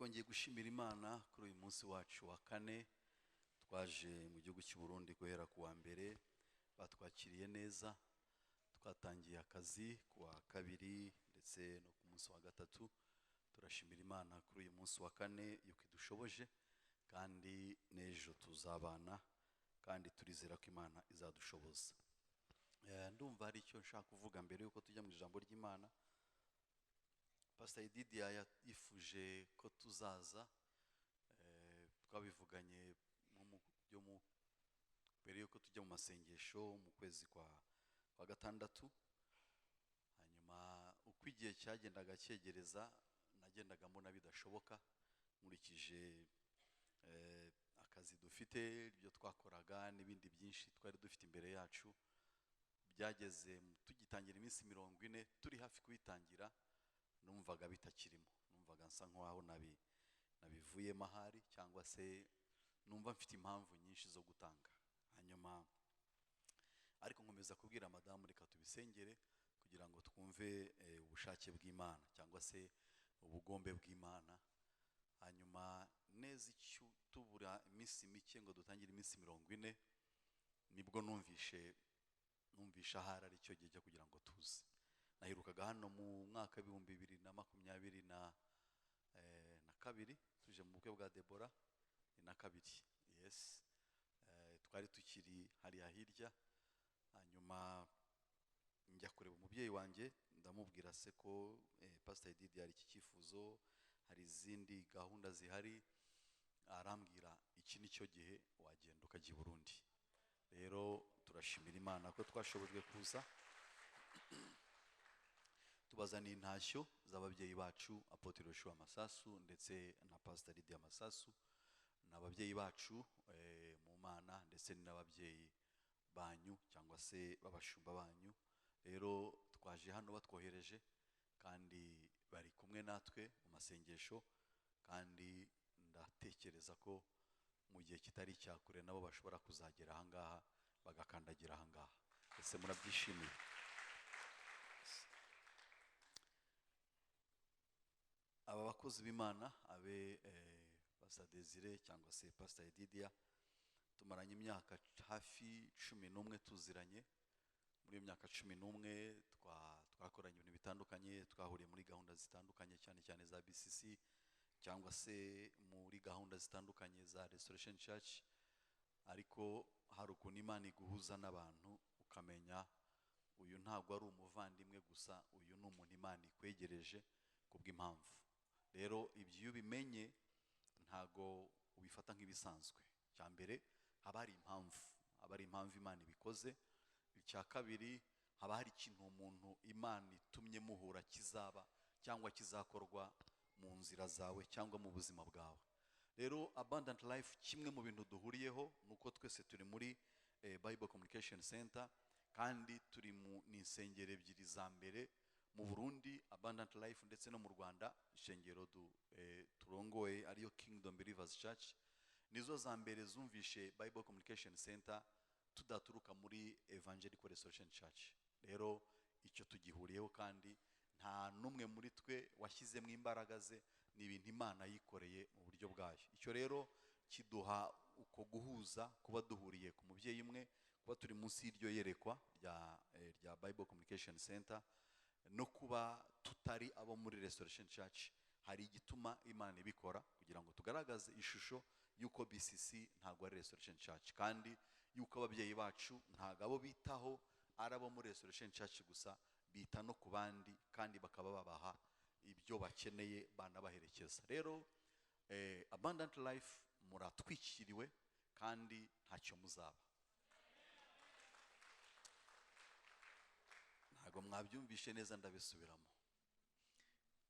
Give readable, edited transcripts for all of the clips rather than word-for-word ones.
Twongeye gushimira Imana kuri uyu munsi wacu wa kane. Twaje mu gihugu cy'u Burundi guhera ku wa mbere, batwakiriye neza. Twatangiye akazi ku wa kabiri ndetse no ku munsi wa gatatu. Turashimira Imana kuri uyu munsi wa kane yuko idushoboje, kandi n'ejo tuzabana, kandi turizera ko Imana izadushoboza. Ndumva hari icyo nshaka kuvuga mbere yuko tujya mu ijambo ry'Imana. Pastor Ididia yifuje ko tuzaza, twabivuganye mbere yuko tujya mu masengesho mu kwezi kwa gatandatu. Hanyuma uko igihe cyagendaga cyegereza, nagendaga mbona bidashoboka nkurikije akazi dufite, ibyo twakoraga n'ibindi byinshi twari dufite imbere yacu. Byageze tugitangira iminsi 40, turi hafi kuyitangira, numvaga bitakirimo, numvaga nsa nkaho nabivuyemo ahari, cyangwa se numva mfite impamvu nyinshi zo gutanga. Hanyuma ariko nkomeza kubwira madamu, reka tubisengere kugira ngo twumve ubushake bw'Imana cyangwa se ubugombe bw'Imana. Hanyuma neza icyo tubura iminsi mike ngo dutangire iminsi 40, nibwo numvishe ahari ari cyo gihe cyo kugira ngo tuze. Naherukaga hano mu mwaka w'ibihumbi bibiri na makumyabiri na kabiri, tuje mu bukwe bwa Debora, ni na kabiri, yes. Twari tukiri hariya hirya. Hanyuma njya kureba umubyeyi wanjye, ndamubwira se ko Pastor Edidi hari iki cyifuzo, hari izindi gahunda zihari. Arambwira iki ni cyo gihe wagenda ukajya i Burundi. Rero turashimira Imana ko twashobojwe kuza. Tubazaniye intashyo z'ababyeyi bacu, Apotre Yoshua Masasu ndetse na Pastor Lydia Masasu. Ni ababyeyi bacu mu Mana, ndetse ni n'ababyeyi banyu cyangwa se b'abashumba banyu. Rero twaje hano batwohereje, kandi bari kumwe natwe mu masengesho, kandi ndatekereza ko mu gihe kitari icyakure nabo bashobora kuzagera ahangaha, bagakandagira ahangaha. Ese murabyishimiye? Aba bakozi b'Imana, abe Pastor Desire cyangwa se Pastor Edidia, tumaranye imyaka hafi 11 tuziranye. Muri iyo myaka 11 twakoranye ibintu bitandukanye, twahuriye muri gahunda zitandukanye, cyane cyane za BCC cyangwa se muri gahunda zitandukanye za Restoration Church. Ariko hari ukuntu Imana iguhuza n'abantu, ukamenya uyu ntabwo ari umuvandimwe gusa, uyu ni umuntu Imana ikwegereje kubw'impamvu. Rero ibyo iyo ubimenye ntago ubifata nk'ibisanzwe. Icya mbere haba hari impamvu, haba hari impamvu Imana ibikoze. Icya kabiri haba hari ikintu umuntu Imana itumye muhura kizaba cyangwa kizakorwa mu nzira zawe cyangwa mu buzima bwawe. Rero Abundant Life, kimwe mu bintu duhuriyeho nuko twese turi muri Bible Communication Center, kandi turi mu insengero ebyiri za mbere mu Burundi, Abundant Life, ndetse no mu Rwanda, ishengero turongoye ariyo Kingdom Believers Church. Nizo za mbere zumvishe Bible Communication Center tudaturuka muri Evangelical Restoration Church. Rero icyo tugihuriyeho, kandi nta n'umwe muri twe washyizemo imbaraga ze, ni ibintu Imana yikoreye mu buryo bwayo. Icyo rero kiduha uko guhuza, kuba duhuriye ku mubyeyi umwe, kuba turi munsi y'iryo yerekwa rya Bible Communication Center, no kuba tutari abo muri Restoration Church. Hari igituma Imana ibikora kugira ngo tugaragaze ishusho y'uko BCC ntabwo ari Restoration Church, kandi y'uko ababyeyi bacu ntabwo abo bitaho ari abo muri Restoration Church gusa, bita no ku bandi, kandi bakaba babaha ibyo bakeneye, banabaherekeza. Rero Abundant Life muratwikiriwe kandi ntacyo muzaba. Ntabwo mwabyumvishe neza, ndabisubiramo.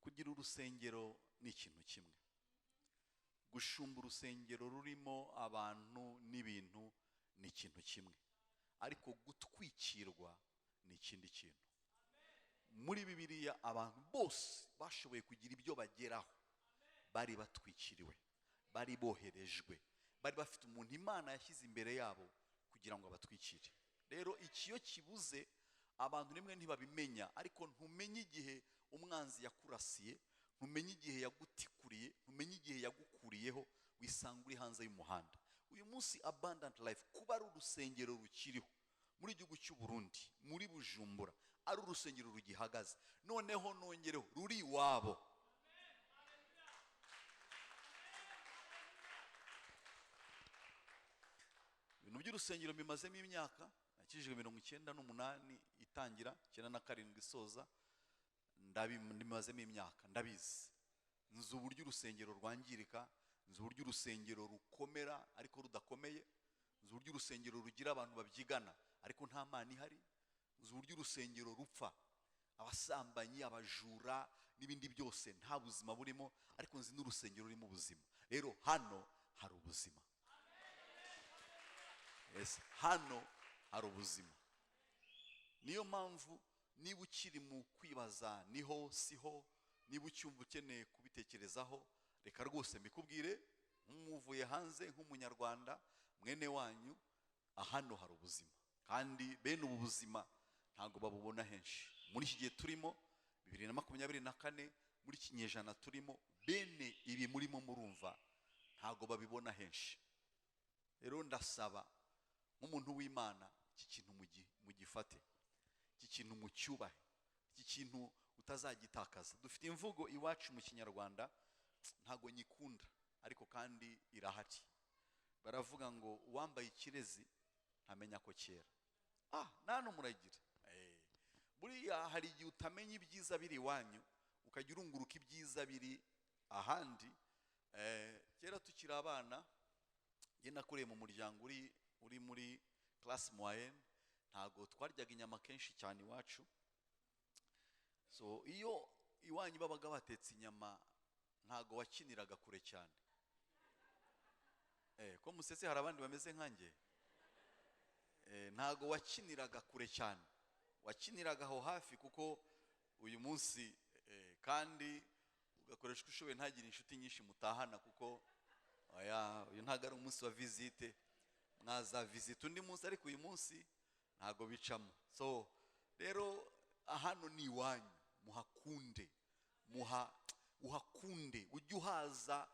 Kugira urusengero ni ikintu kimwe, gushumba urusengero rurimo abantu n'ibintu ni ikintu kimwe, ariko gutwikirwa ni ikindi kintu. Muri Bibiliya abantu bose bashoboye kugira ibyo bageraho bari batwikiriwe, bari boherejwe, bari bafite umuntu Imana yashyize imbere yabo kugira ngo abatwikire. Rero ikiyo kibuze abantu rimwe ntibabimenya, ariko ntumenye igihe umwanzi yakurasiye, Ntumenye igihe yagutikuriye, ntumenye igihe yagukuriyeho, wisanga uri hanze y'umuhanda. Uyu munsi Abundant Life kuba ari urusengero rukiriho muri igihugu cy'u Burundi, muri Bujumbura, ari urusengero rugihagaze, noneho nongereho ruri iwabo. Ibintu by'urusengero bimazemo imyaka, nakijijwe 98 itangira, 97 isoza, ndabimazemo imyaka, ndabizi. Nzi uburyo urusengero rwangirika, nzi uburyo urusengero rukomera ariko rudakomeye, nzi uburyo urusengero rugira abantu babyigana ariko nta Mana ihari, nzi uburyo urusengero rupfa, abasambanyi, abajura n'ibindi byose, nta buzima burimo, ariko nzi n'urusengero rurimo ubuzima. Rero hano hari ubuzima. Yes, hano hari ubuzima. Niyo mpamvu niba ukiri mu kwibaza niho siho, niba ucyumva ukeneye kubitekerezaho, reka rwose mbikubwire nk'umuvuye hanze, nk'umunyarwanda mwene wanyu, hano hari ubuzima. Kandi bene ubu buzima ntabwo babubona henshi muri iki gihe turimo, 2024, muri iki kinyejana turimo, bene ibi murimo murumva ntabwo babibona henshi. Rero ndasaba nk'umuntu w'Imana, iki kintu mugifate, iki kintu mucyubahe, iki kintu utazagitakaza. Dufite imvugo iwacu mu Kinyarwanda, ntago nyikunda ariko kandi irahari. Baravuga ngo uwambaye ikirezi ntamenya ko kera. Nano muragira. Buriya hari igihe utamenya ibyiza biri iwanyu, ukajya urunguruka ibyiza biri ahandi. Kera tukiri abana, njye nakuriye mu muryango uri muri classe moyenne, ntago twaryaga inyama kenshi cyane iwacu. So iyo iwanyu babaga batetse inyama ntago wakiniraga kure cyane. Ko musese hari abandi bameze nkanjye. Ntago wakiniraga kure cyane, wakiniraga aho hafi, kuko uyu munsi kandi ugakoresha uko ushoboye ntagire inshuti nyinshi mutahana, kuko oya, uyu ntago ari umunsi wa visite, mwaza visite undi munsi, ariko uyu munsi ntago bicamo. So rero hano ni iwanyu, muhakunde, uhakunde, ujye uhaza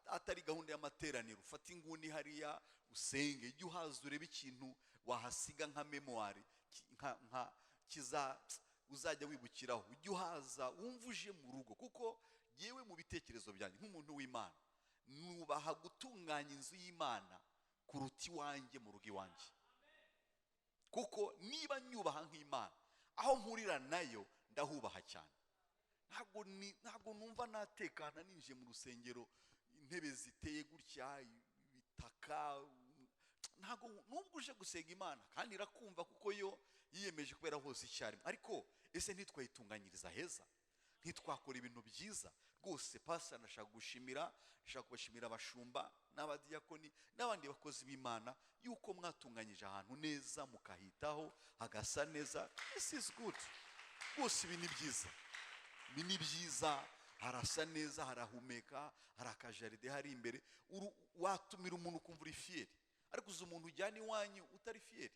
atari gahunda y'amateraniro, ufate inguni hariya usenge, ujye uhaza urebe ikintu wahasiga nka memoire, nka kiza uzajya wibukiraho, ujye uhaza wumva uje mu rugo. Kuko yewe mu bitekerezo byanjye nk'umuntu w'Imana, nubaha gutunganya inzu y'Imana kuruta iwanjye mu rugo iwanjye. Kuko niba nyubaha nk'Imana, aho mpurira nayo ndahubaha cyane. Ntabwo numva natekana ninjiye mu rusengero, intebe ziteye gutya, ibitaka, ntabwo nubwo uje gusenga Imana kandi irakumva kuko yo yiyemeje kubera hose icyarimwe. Ariko ese ntitwayitunganyiriza heza? Ntitwakora ibintu byiza? Rwose pastor, ndashaka gushimira, ndashaka kubashimira abashumba n'abadiyakoni n'abandi bakozi b'Imana yuko mwatunganyije ahantu neza, mukahitaho hagasa neza. This is good. Rwose ibi ni byiza, ibi ni byiza, harasa neza, harahumeka, hari akajaride hari imbere. Watumira umuntu ukumva uri fieri, ariko uzi umuntu ujyana iwanyu utari fieri.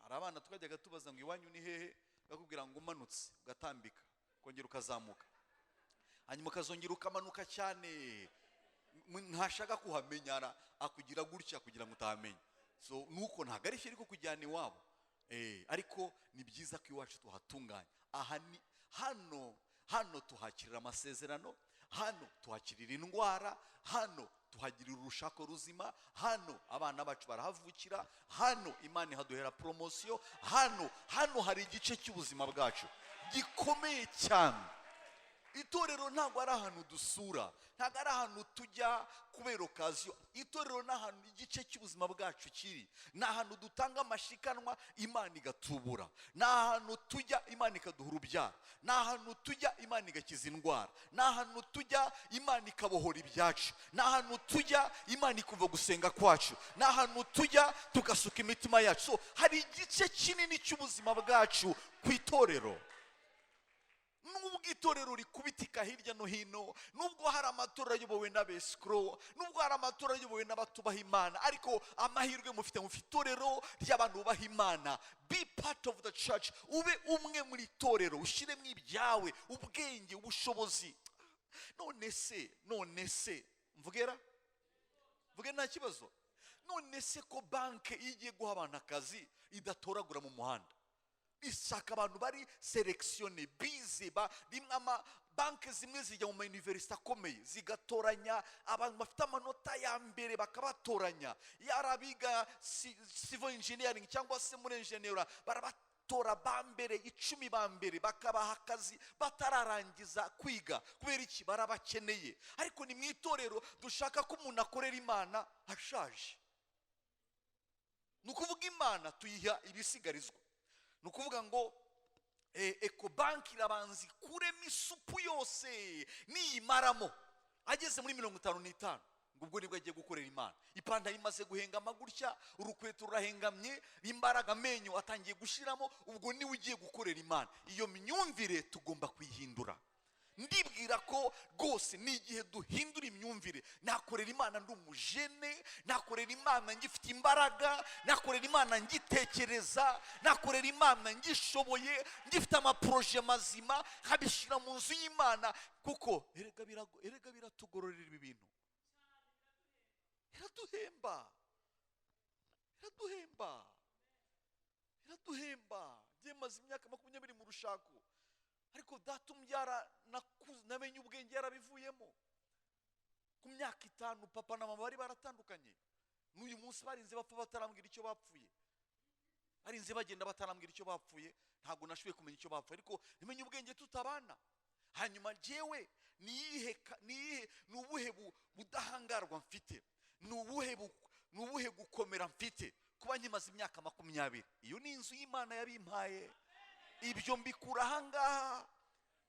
Hari abana twajyaga tubaza ngo iwanyu ni hehe, bakubwira ngo umanutse ugatambika ukongera ukazamuka, hanyuma ukazongera ukamanuka cyane, ntashaka kuhamenya, akugira gutya kugira ngo utahamenya. So nuko ntabwo ari fieri ko kujyana iwabo. Ariko ni byiza ko iwacu tuhatunganya. Aha ni hano, hano tuhakirira amasezerano, hano tuhakirira indwara, hano tuhagirira urushako ruzima, hano abana bacu barahavukira, hano Imana ihaduhera promosiyo, hano hari igice cy'ubuzima bwacu gikomeye cyane. Itorero ntabwo ari ahantu dusura, ntabwo ari ahantu tujya kubera okaziyo. Itorero ni ahantu igice cy'ubuzima bwacu kiri, ni ahantu dutanga amashikanwa Imana igatubura, ni ahantu tujya Imana ikaduha urubyaro, ni ahantu tujya Imana igakiza indwara, ni ahantu tujya Imana ikabohora ibyacu, ni ahantu tujya Imana ikumva gusenga kwacu, ni ahantu tujya tugasuka imitima yacu. So, hari igice kinini cy'ubuzima bwacu ku itorero. Nubwo itorero rikubitika hirya no hino, nubwo hari amatorero ayobowe n'abesikoro, nubwo hari amatorero ayobowe n'abatubaha Imana, ariko amahirwe mufite itorero ry'abantu bubaha Imana. Be part of the church, ube umwe muri itorero, ushyiremo ibyawe, ubwenge, ubushobozi. None se mvugera mvuge nta kibazo? None se ko banki iyo igiye guha abantu akazi idatoragura mu muhanda, ishaka abantu bari sélectionnés, bize ba rimwe? Ama banki zimwe zijya mu ma université akomeye, zigatoranya abantu bafite amanota ya mbere, bakabatoranya. Yari abiga civil engineering cyangwa se muri engineer, barabatora ba mbere, 10 ba mbere, bakabaha akazi batararangiza kwiga. Kubera iki? Barabakeneye. Ariko ni mu itorero dushaka ko umuntu akorera Imana ashaje. Ni ukuvuga Imana tuyiha ibisigarizwa. Ni ukuvuga ngo Ecobank irabanza ikuremo isupu yose, niyimaramo ageze muri 55, ngo ubwo nibwo agiye gukorera Imana. Ipantaro imaze guhengama gutya, urukweto rurahengamye, imbaraga, amenyo atangiye gushiramo, ubwo niwe ugiye gukorera Imana. Iyo myumvire tugomba kuyihindura. Ndibwira ko rwose ni igihe duhindura imyumvire. Nakorera Imana ndi umujene, nakorera Imana ngifite imbaraga, nakorera Imana ngitekereza, nakorera Imana ngishoboye, ngifite ama projets mazima, nkabishyira mu nzu y'Imana. Kuko erega biratugororera ibi bintu, iraduhemba, iraduhemba, iraduhemba. Njye maze imyaka 20 mu rushako, ariko data umbyara namenye ubwenge yarabivuyemo. Ku myaka 5 papa na mama bari baratandukanye. N'uyu munsi barinze bapfa batarambwira icyo bapfuye, barinze bagenda batarambwira icyo bapfuye. Ntabwo nashoboye kumenya icyo bapfuye, ariko namenye ubwenge tutabana. Hanyuma njyewe niyihe, ni ubuhe budahangarwa mfite, ni ubuhe gukomera mfite kuba nkimaze imyaka 20? Iyo ni inzu y'Imana yabimpaye. Ibyo mbikura ahangaha.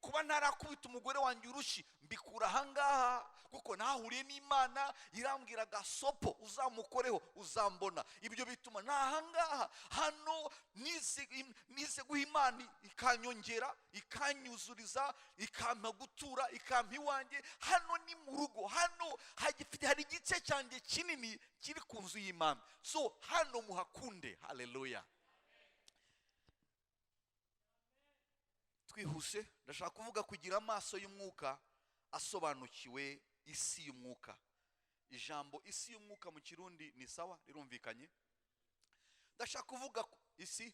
Kuba ntarakubita umugore wanjye urushyi, mbikura ahangaha, kuko nahuriye n'Imana irambwira: "Gasopo uzamukoreho uzambona." Ibyo bituma ni ahangaha hano nize guha Imana, ikanyongera, ikanyuzuriza, ikampa gutura, ikampa iwanjye. Hano ni mu rugo, hano hagifite, hari igice cyanjye kinini kiri ku nzu y'Imana. So hano muhakunde. Haleluya! Twihuse, ndashaka kuvuga kugira amaso y'umwuka asobanukiwe isi y'umwuka. Ijambo isi y'umwuka mu Kirundi ni sawa, rirumvikanye. Ndashaka kuvuga isi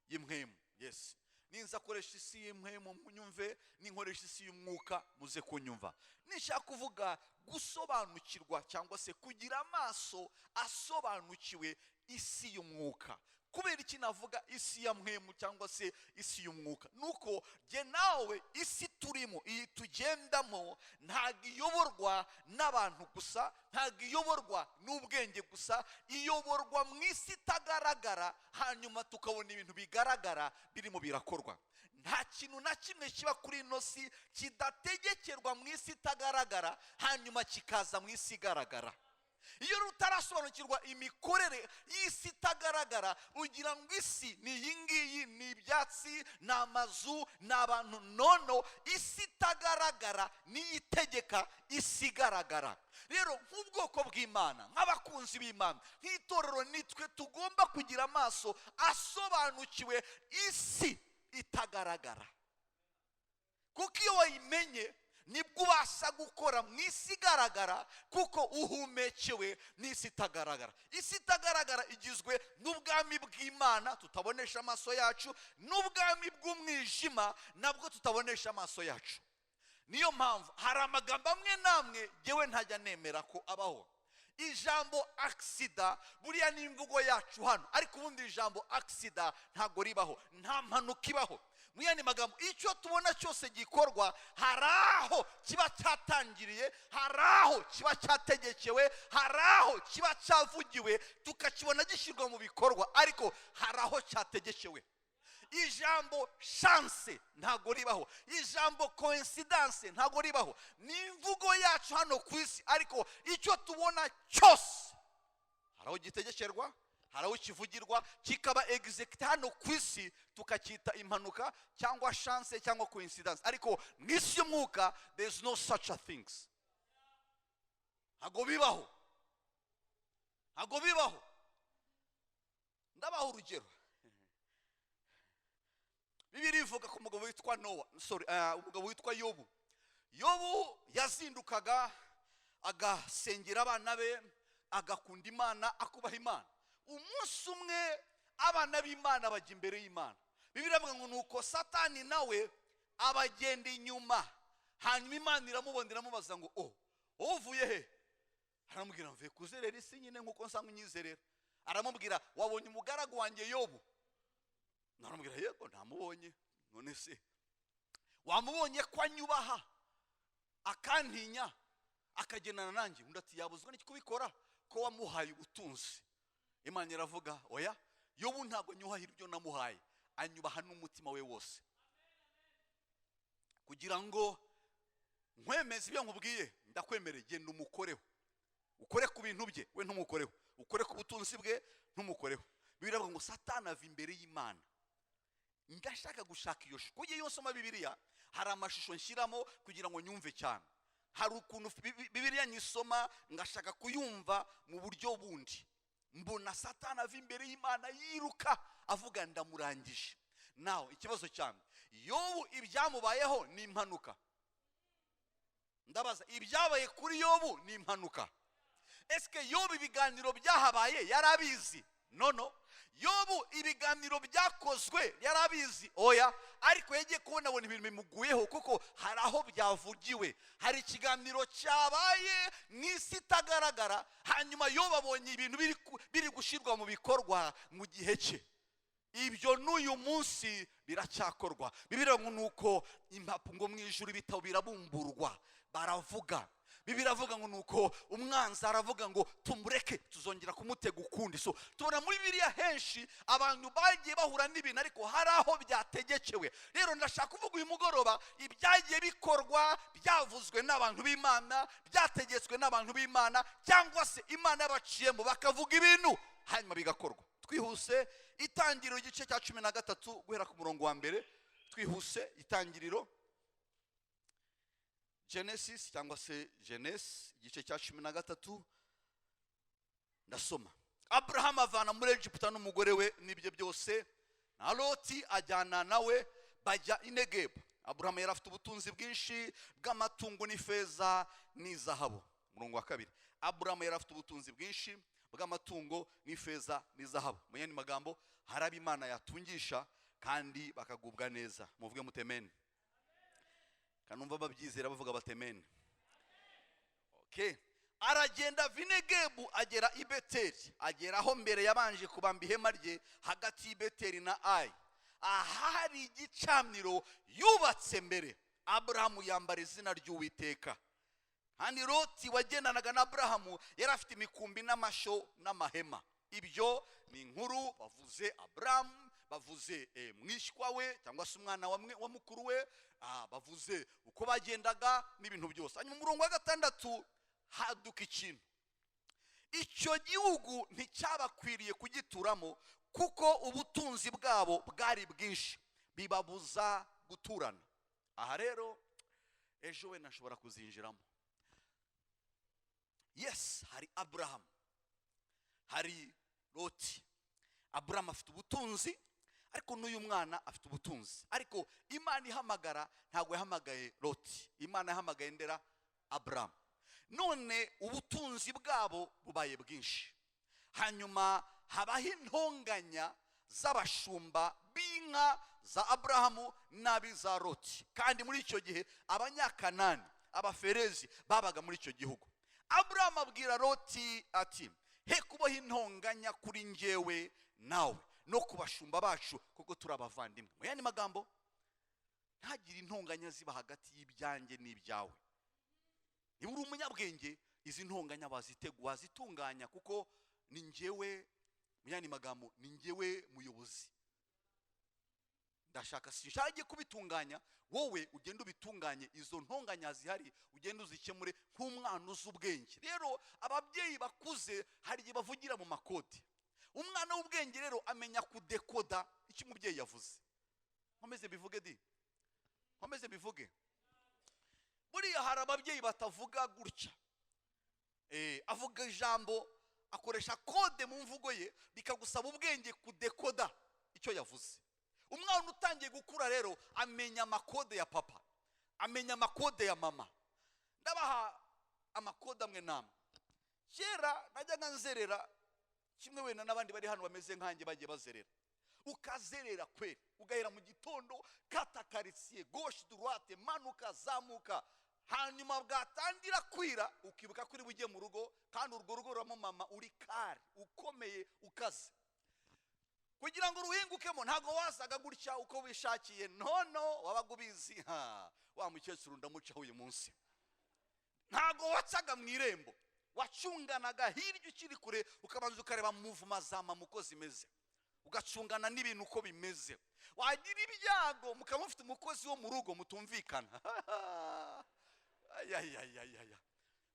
y'impwemu. Yes, ninza akoresha isi y'impwemu munyumve, ninkoresha isi y'umwuka muze kunyumva. Nishaka kuvuga gusobanukirwa cyangwa se kugira amaso asobanukiwe isi y'umwuka. Kubera iki navuga isi ya mpwemu cyangwa se isi y'umwuka? Nuko jye nawe isi turimo, iyi tugendamo, ntabwo iyoborwa n'abantu gusa, ntabwo iyoborwa n'ubwenge gusa, iyoborwa mu isi itagaragara, hanyuma tukabona ibintu bigaragara birimo birakorwa. Nta kintu na kimwe kiba kuri ino si kidategekerwa mu isi itagaragara, hanyuma kikaza mu isi igaragara. Iyo utarasobanukirwa imikorere y'isi itagaragara, ugira ngo isi ni iyi ngiyi, ni ibyatsi, ni amazu, ni abantu. Nono isi itagaragara niyo itegeka isi igaragara. Rero nk'ubwoko bw'Imana, nk'abakunzi b'Imana, nk'itorero, nitwe tugomba kugira amaso asobanukiwe isi itagaragara, kuko iyo wayimenye nibwo ubasha gukora mu isi igaragara, kuko uhumekewe n'isi itagaragara. Isi itagaragara igizwe n'ubwami bw'Imana tutabonesha amaso yacu, n'ubwami bw'umwijima nabwo tutabonesha amaso yacu. Niyo mpamvu hari amagambo amwe n'amwe ngewe ntajya nemera ko abaho. Ijambo accident buriya ni imvugo yacu hano, ariko ubundi ijambo accident ntabwo ribaho, nta mpanuka ibaho. Mu yandi magambo, icyo tubona cyose gikorwa hari aho kiba cyatangiriye, hari aho kiba cyategekewe, hari aho kiba cyavugiwe, tukakibona gishyirwa mu bikorwa, ariko hari aho cyategekewe. Ijambo chance ntabwo ribaho, ijambo coïncidence ntabwo ribaho, ni imvugo yacu hano ku isi, ariko icyo tubona cyose hari aho gitegekerwa. Hari aho kivugirwa kikaba exécuté hano ku isi, tukacyita impanuka cyangwa chance cyangwa coincidence, ariko mu isi y'umwuka there is no such a things. Ntabwo bibaho, ntabwo bibaho. Ndabaha urugero. Bibiliya ivuga ku mugabo witwa Nowa, sorry, umugabo witwa Yobu. Yobu yazindukaga agasengera abana be, agakunda Imana, akubaha Imana. Umunsi umwe abana b'Imana bajya imbere y'Imana. Bibiliya iravuga ngo nuko Satani nawe abagenda inyuma. Hanyuma Imana iramubona, iramubaza ngo: "O, wowe uvuye he?" Aramubwira: "Mvuye kuzerera isi nyine nk'uko nsanzwe unyizerera." Aramubwira: "Wabonye umugaragu wanjye Yobu?" Aramubwira: "Yego, ntamubonye." "None se wamubonye ko anyubaha, akantinya, akagendana nanjye?" Undi ati: "Yabuzwa n'iki kubikora ko wamuhaye ubutunzi?" Imana iravuga: "Oya, Yobu ntabwo anyuhahira ibyo namuhaye, anyubaha n'umutima we wose. Kugira ngo nkwemeze ibyo nkubwiye, ndakwemereye, genda umukoreho, ukore ku bintu bye, we ntumukoreho, ukore ku butunzi bwe, ntumukoreho." Biravuga ngo Satani ava imbere y'Imana. Ndashaka gushaka iyo shusho, kuko iyo nsoma Bibiliya hari amashusho nshyiramo kugira ngo nyumve cyane. Hari ukuntu Bibiliya nyisoma ngashaka kuyumva mu buryo bundi. Mbona Satani ava imbere y'Imana yiruka, avuga: "Ndamurangije." Nawe ikibazo cyane, Yobu ibyamubayeho ni impanuka? Ndabaza, ibyabaye kuri Yobu ni impanuka? Esike Yobu ibiganiro byahabaye yari abizi? No, Yobu ibiganiro byakozwe yari abizi? Oya. Ariko yagiye kubona, abona ibintu bimuguyeho, kuko hari aho byavugiwe, hari ikiganiro cyabaye mu isi itagaragara. Hanyuma Yobu abonye ibintu biri gushyirwa mu bikorwa mu gihe cye. Ibyo n'uyu munsi biracyakorwa. Bibiliya ngo ni uko impapuro ngo mu ijuru ibitabo birabumburwa, baravuga. Bibiliya iravuga ngo nuko umwanzi aravuga ngo: "Tumureke, tuzongera kumutega ukundi." So tubona muri Bibiliya henshi abantu bagiye bahura n'ibintu, ariko hari aho byategekewe. Rero ndashaka kuvuga uyu mugoroba ibyagiye bikorwa, byavuzwe n'abantu b'Imana, byategetswe n'abantu b'Imana, cyangwa se Imana yabaciyemo bakavuga ibintu, hanyuma bigakorwa. Twihuse, Itangiriro igice cya 13 guhera ku murongo wa 1. Twihuse, Itangiriro, Genesis cyangwa se Genèse, igice cya 13, ndasoma. Aburahamu avana muri Egiputa n'umugore we n'ibye byose, na Loti ajyana nawe, bajya i Negebu. Aburahamu yari afite ubutunzi bwinshi bw'amatungo n'ifeza n'izahabu. Umurongo wa 2: Aburahamu yari afite ubutunzi bwinshi bw'amatungo n'ifeza n'izahabu. Mu yandi magambo, hari abo Imana yatungisha kandi bakagubwa neza. Muvuge mutemene, kanumva babyizera bavuga batemene. Okay. Aragenda ava i Negebu agera i Beteli, agera aho mbere yabanje kubamba ihema rye, hagati y'i Beteli na Ayi, ahari igicaniro yubatse mbere. Aburahamu yambara izina ry'Uwiteka. Kandi Loti wagendanaga na Aburahamu yari afite imikumbi n'amasho n'amahema. Ibyo ni inkuru bavuze Aburahamu, bavuze mwishywa we cyangwa se umwana wa mukuru we, bavuze uko bagendaga n'ibintu byose. Hanyuma umurongo wa 6 haduka ikintu: icyo gihugu nticyabakwiriye kugituramo, kuko ubutunzi bwabo bwari bwinshi, bibabuza guturana. Aha rero ejo wenda nshobora kuzinjiramo. Yes, hari Aburahamu, hari Loti. Aburahamu afite ubutunzi, ariko n'uyu mwana afite ubutunzi. Ariko Imana ihamagara ntabwo yahamagaye Loti, Imana yahamagaye ndera? Aburahamu. None ubutunzi bwabo bubaye bwinshi, hanyuma habaho intonganya z'abashumba b'inka za Aburahamu n'ab'iza Loti. Kandi muri icyo gihe Abanyakanani, Abaferezi babaga muri icyo gihugu. Aburahamu abwira Loti ati: "He kubaho intonganya kuri njyewe nawe no ku bashumba bacu, kuko turi abavandimwe." Mu yandi magambo, ntagire intonganya ziba hagati y'ibyanjye n'ibyawe. Niba uri umunyabwenge, izi ntonganya wazitunganya, kuko ni njyewe, mu yandi magambo, ni njyewe muyobozi. Ndashaka, sinshaka kubitunganya, wowe ugende ubitunganye. Izo ntonganya zihari ugende uzikemure nk'umwana uzi ubwenge. Rero ababyeyi bakuze hari igihe bavugira mu makoti. Umwana w'ubwenge rero amenya kudekoda icyo umubyeyi yavuze. Nkomeze bivuge di, nkomeze bivuge. Buriya hari ababyeyi batavuga gutya. Avuga ijambo, akoresha code mu mvugo ye, bikagusaba ubwenge kudekoda icyo yavuze. Umwana utangiye gukura rero amenya amakode ya papa, amenya amakode ya mama. Ndabaha amakode amwe n'amwe. Kera najyaga nzerera kimwe wenda n'abandi bari hano bameze nkanjye bagiye bazerera. Ukazerera kweri, ugahera mu gitondo, kata karitsiye, gauche, droite, manuka, zamuka, hanyuma bwatangira kwira ukibuka ko uri bujye mu rugo, kandi urwo rugo ruramo mama uri kare, ukomeye, ukaze. Kugira ngo uruhingukemo ntabwo wasaga gutya uko wishakiye. No, wabaga ubizi, ha wa mukecuru ndamucaho uyu munsi. Ntabwo wacaga mu irembo, wacunganaga hirya ukiri kure, ukabanza ukareba mouvement za mama uko zimeze, ugacungana n'ibintu uko bimeze. Wagira ibyago mukaba mufite umukozi wo mu rugo mutumvikana, ayayayaya,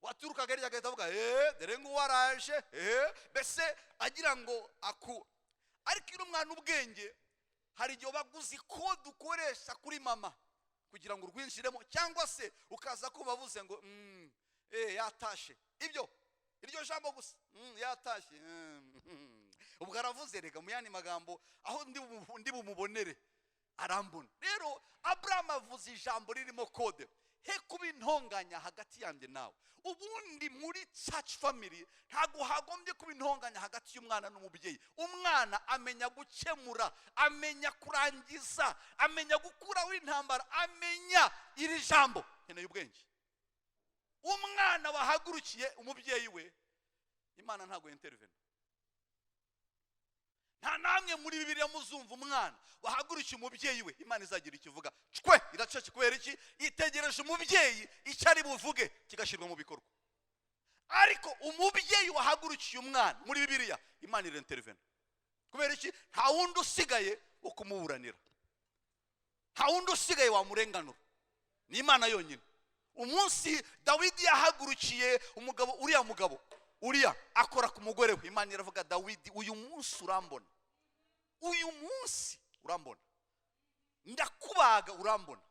waturukaga hirya agahita avuga: "Eee, dore nguwo araje." Eee, mbese agira ngo aku. Ariko iyo umwana ubwenge, hari igihe uba uzi code ukoresha kuri mama kugira ngo urwinjiremo, cyangwa se ukaza kumva avuze ngo yatashe." Ibyo iryo jambo gusa, "Yatashye," ubwo aravuze reka mu yandi magambo aho ndi bumubonere arambona. Rero Aburahamu avuze ijambo ririmo code: "He kuba intonganya hagati yanjye nawe." Ubundi muri church family ntabwo hagombye kuba intonganya hagati y'umwana n'umubyeyi. Umwana amenya gukemura, amenya kurangiza, amenya gukuraho intambara, amenya iri jambo: "Nkeneye ubwenge." Umwana wahagurukiye umubyeyi we, Imana ntabwo intervena. Nta namwe muri Bibiliya muzumva umwana wahagurukiye umubyeyi we Imana izagira icyo ivuga. Cwe, iracece. Kubera iki? Itegereje umubyeyi icyo ari buvuge, kigashyirwa mu bikorwa. Ariko umubyeyi wahagurukiye umwana muri Bibiliya, Imana irintervena. Kubera iki? Nta wundi usigaye wo kumuburanira, nta wundi usigaye wamurenganura, ni Imana yonyine. Umunsi Dawidi yahagurukiye umugabo uriya, mugabo uriya akora ku mugore we, Imana iravuga: "Dawidi, uyu munsi urambona, uyu munsi urambona, ndakubaga, urambona.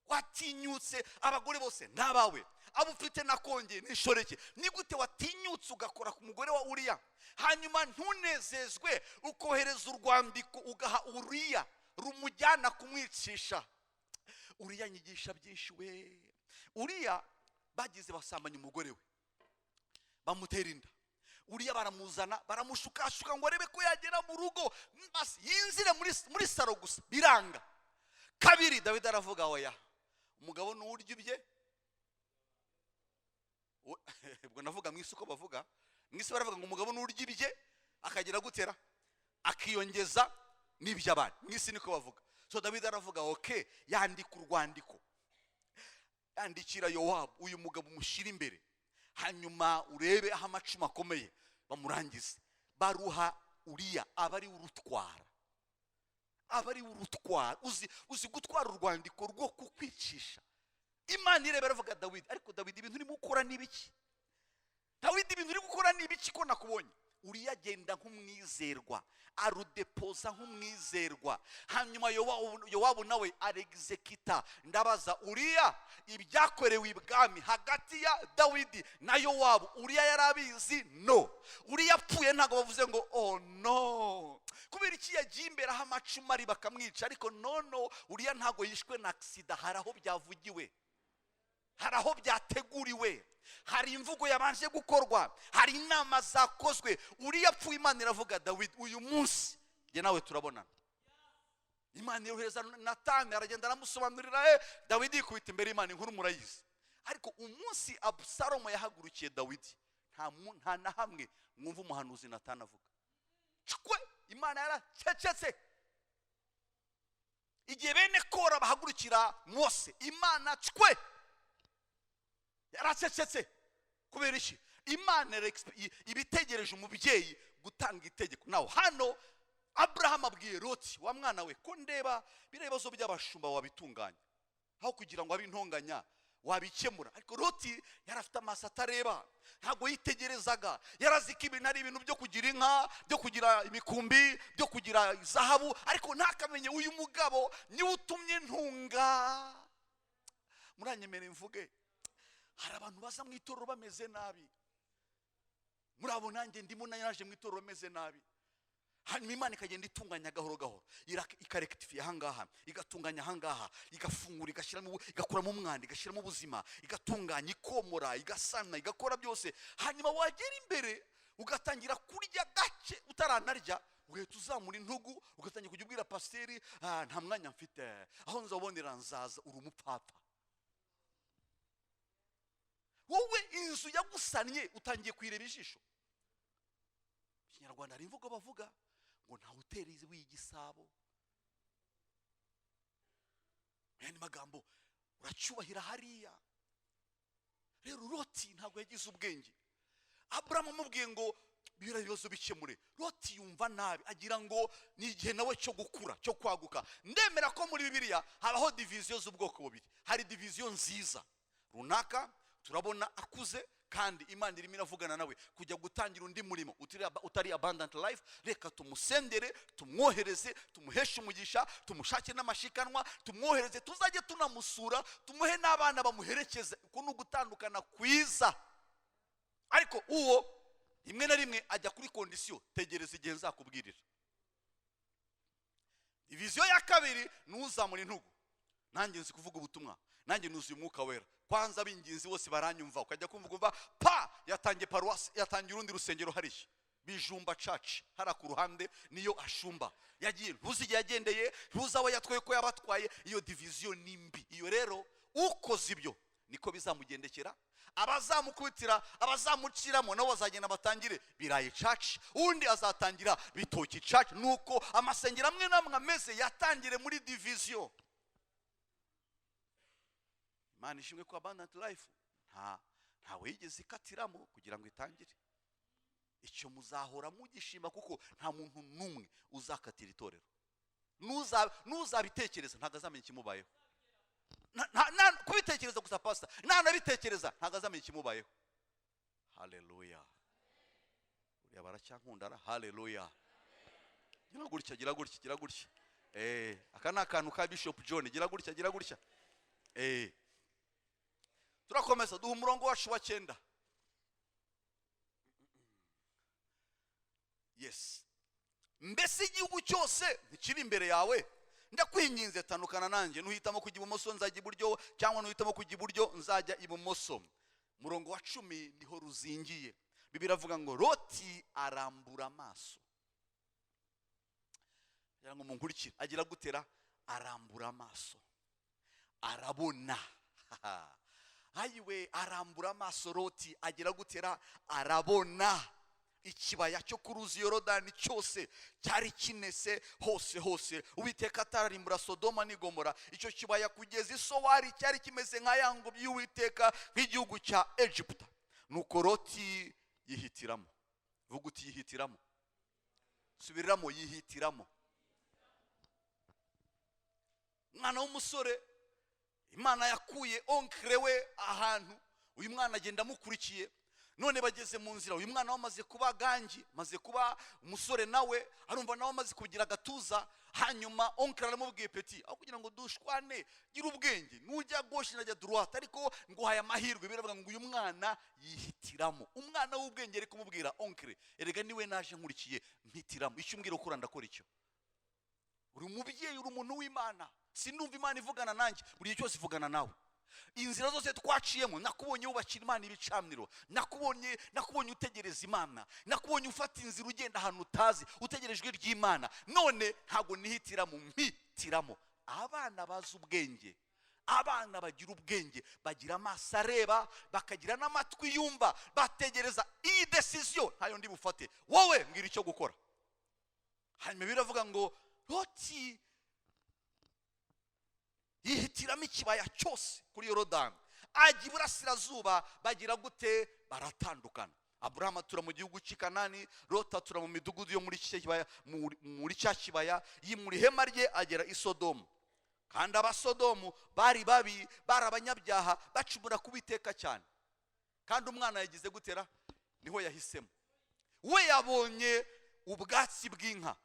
Watinyutse, abagore bose ni abawe, abo ufite nakongeye n'inshoreke. Ni gute watinyutse ugakora ku mugore wa Uriya, hanyuma ntunezezwe, ukohereza urwandiko ugaha Uriya rumujyana kumwicisha?" Uriya nyigisha byinshi we. Uriya bagize basambanya umugore we, bamutera inda. Uriya baramuzana, baramushukashuka ngo arebe ko yagera mu rugo, basi yinzire muri salon gusa, biranga. Kabiri Dawidi aravuga: "Oya, umugabo ni urya ibye." Ubwo navuga mu isi uko bavuga. Mu isi baravuga ngo umugabo ni urya ibye akagira gutera, akiyongeza n'iby'abandi. Mu isi niko bavuga. So Dawidi aravuga: "Okay." Yandika urwandiko, yandikira Yowabu: "Uyu mugabo umushyire imbere, hanyuma urebe aho amacumu akomeye, bamurangize." Baruha Uriya, aba ari we urutwara, aba ari we urutwara. Uzi gutwara urwandiko rwo kukwicisha? Imana ireba, aravuga: "Dawidi, ariko Dawidi, ibintu urimo gukora ni ibiki? Dawidi, ibintu uri gukora ni ibiki ko nakubonye?" Uriya agenda nk'umwizerwa, arudepoza nk'umwizerwa. Hanyuma Yowabu nawe arexécuta. Ndabaza, Uriya ibyakorewe ibwami hagati ya Dawidi na Yowabu, Uriya yari abizi? No. Uriya apfuye ntabwo bavuze ngo: "Oh no, kubera iki yagiye imbere aho amacumu ari bakamwica?" Ariko no, Uriya ntabwo yishwe na accident. Hari aho byavugiwe, hari aho byateguriwe, hari imvugo yabanje gukorwa, hari inama zakozwe. Uriya apfuye, Imana iravuga: "Dawidi, uyu munsi njye nawe turabonana." Imana yohereza Natani, aragenda aramusobanurira. Dawidi yikubita imbere y'Imana. Inkuru murayizi. Ariko umunsi Abusalomo yahagurukiye Dawidi, nta na hamwe mwumva umuhanuzi Natani avuga. Cwe, Imana yaracecetse. Igihe bene Kora bahagurukira Mose, Imana cwe, yaracecetse. Kubera iki? Imana iba itegereje umubyeyi gutanga itegeko. Nawe hano Aburahamu abwiye Loti: "Wa mwana we, ko ndeba biriya bibazo by'abashumba wabitunganya, aho kugira ngo abe intonganya." Wabikemura. Ariko Loti yari afite amaso atareba, ntabwo yitegerezaga. Yarazi ko ibintu ari ibintu byo kugira inka, byo kugira imikumbi, byo kugira zahabu, ariko ntakamenye uyu mugabo niwe utumye ntunga. Muranyemere mvuge, hari abantu baza mu itorero bameze nabi. Muri abo nanjye ndimo, naje mu itorero bameze nabi. Hanyuma Imana ikagenda itunganya gahoro gahoro, ikarectifiya ahangaha, igatunganya ahangaha, igafungura, igashyiramo, igakuramo umwanda, igashyiramo ubuzima, igatunganya, ikomora, igasana, igakora byose. Hanyuma wagera imbere ugatangira kurya gake, utaranarya ugahita uzamura intugu, ugatangira kujya ubwira pasiteri: "Ah, nta mwanya mfite, aho nzabonera nzaza." Uri umupfapfa wowe. Inzu yagusannye utangiye kuyireba ijisho. Mu Kinyarwanda hari imvugo bavuga ngo ntawe utera ibuye igisabo. Mu yandi magambo, uracyubahira hariya. Rero Loti ntabwo yagize ubwenge. Aburahamu amubwiye ngo biriya bibazo bikemure, Loti yumva nabi, agira ngo ni igihe nawe cyo gukura, cyo kwaguka. Ndemera ko muri Bibiliya habaho division z'ubwoko bubiri. Hari division nziza runaka, turabona akuze kandi Imana irimo iravugana nawe kujya gutangira undi murimo utari Abundant Life. Reka tumusendere, tumwohereze, tumuheshe umugisha, tumushake n'amashikanwa, tumwohereze, tuzajye tunamusura, tumuhe n'abana bamuherekeze. Uku ni ugutandukana kwiza. Ariko uwo rimwe na rimwe ajya kuri condition: tegereza igihe nzakubwirira. Division ya kabiri ni uzamura intugu: nanjye nzi kuvuga ubutumwa, nanjye nuzuye Umwuka Wera, kwanza ab'ingenzi bose baranyumva. Ukajya kumva ukumva pa yatangiye paruwasi, yatangiye urundi rusengero hariya Bijumba Church, hariya ku ruhande niyo ashumba. Yagiye, ntuzi igihe yagendeye, ntuzi abo yatwaye, ko yabatwaye. Iyo division ni mbi. Iyo rero ukoze ibyo niko bizamugendekera. Abazamukubitira, abazamuciramo nabo bazagenda batangire Birayi Church, undi azatangira Bitoki Church. Nuko amasengero amwe n'amwe ameze, yatangire muri division. Imana ishimwe ko Abundant Life ntawe yigeze ikatiramo kugira ngo itangire. Icyo muzahora mugishima, kuko nta muntu n'umwe uzakatira itorero. N'uzabitekereza ntabwo azamenya ikimubayeho. Kubitekereza gusa, pasita nanabitekereza ntabwo azamenya ikimubayeho. Haleluya! Uriya baracyankundara. Haleluya! Gira gutya, gira gutya, gira gutya. Aka ni akantu ka Bishop John. Gira gutya, gira gutya. Turakomeza, duha umurongo wacu wa 9. Yes. Mbese igihugu cyose ntikiri imbere yawe? Ndakwinginze, tandukana nanjye. Nuhitamo kujya ibumoso, nzajya iburyo, cyangwa nuhitamo kujya iburyo, nzajya ibumoso. Murongo wa 10 niho ruzingiye. Bibiliya iravuga ngo Loti arambura amaso. Kugira ngo munkurikire, agira gutera, arambura amaso, arabona. Ayiwe, arambura amaso Loti, agira gutera, arabona ikibaya cyo ku ruzi Yorodani cyose cyari kinese hose hose, Uwiteka atararimbura Sodoma n'Igomora. Icyo kibaya kugeza i Sowari cyari kimeze nka ya ngobyi y'Uwiteka, nk'igihugu cya Egiputa. Nuko Loti yihitiramo. Vuga uti: "Yihitiramo." Subiriramo: yihitiramo. Umwana w'umusore Imana yakuye oncle we ahantu, uyu mwana agenda amukurikiye. None bageze mu nzira, uyu mwana we amaze kuba gangi, amaze kuba umusore, nawe arumva nawe amaze kugira agatuza. Hanyuma oncle aramubwiye: "Petit, aho kugira ngo dushwane, gira ubwenge, nujya gauche najya droite, ariko nguhaye amahirwe." Biravuga ngo uyu mwana yihitiramo. Umwana w'ubwenge ari kumubwira: "Oncle, erega niwe naje nkurikiye, mpitiramo. Icyo umbwira ukora, ndakora icyo." Uri umubyeyi, uri umuntu w'Imana. Sinumva Imana ivugana nanjye. Buri gihe cyose ivugana nawe. Inzira zose twaciyemo, nakubonye wubakira Imana ibicaniro, nakubonye utegereza Imana, nakubonye ufata inzira ugenda ahantu utazi, utegereje ijwi ry'Imana. None ntabwo nihitiramo, mpitiramo. Abana bazi ubwenge, abana bagira ubwenge, bagira amaso areba, bakagira n'amatwi yumva, bategereza iyi décision. Ntayo ndi bufate, wowe mbwira icyo gukora. Hanyuma biravuga ngo Loti yihitiramo ikibaya cyose kuri Yorodani, ajya iburasirazuba. Bagira gute? Baratandukana. Aburahamu atura mu gihugu cy'i Kanani, Loti atura mu midugudu yo muri cya kibaya, muri cya kibaya, yimura ihema rye agera i Sodomu. Kandi Abasodomu bari babi, bari abanyabyaha, bacumura ku Uwiteka cyane. Kandi umwana yagize gutera, niho yahisemo. We yabonye ubwatsi bw'inka,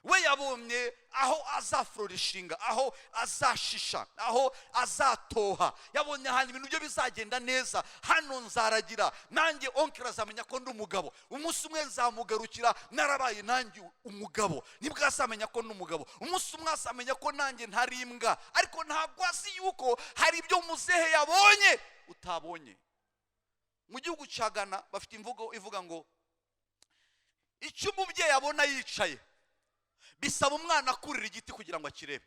we yabonye aho azaflourishinga, aho azashisha, aho azatoha. Yabonye ahantu ibintu bye bizagenda neza. Hano nzaragira, nanjye oncle azamenya ko ndi umugabo. Umunsi umwe nzamugarukira narabaye nanjye umugabo, nibwo azamenya ko ndi umugabo. Umunsi umwe azamenya ko nanjye ntari imbwa. Ariko ntabwo azi yuko hari ibyo muzehe yabonye utabonye. Mu gihugu cya Ghana bafite imvugo ivuga ngo icyo umubyeyi abona yicaye bisaba umwana kurira igiti kugira ngo akirebe.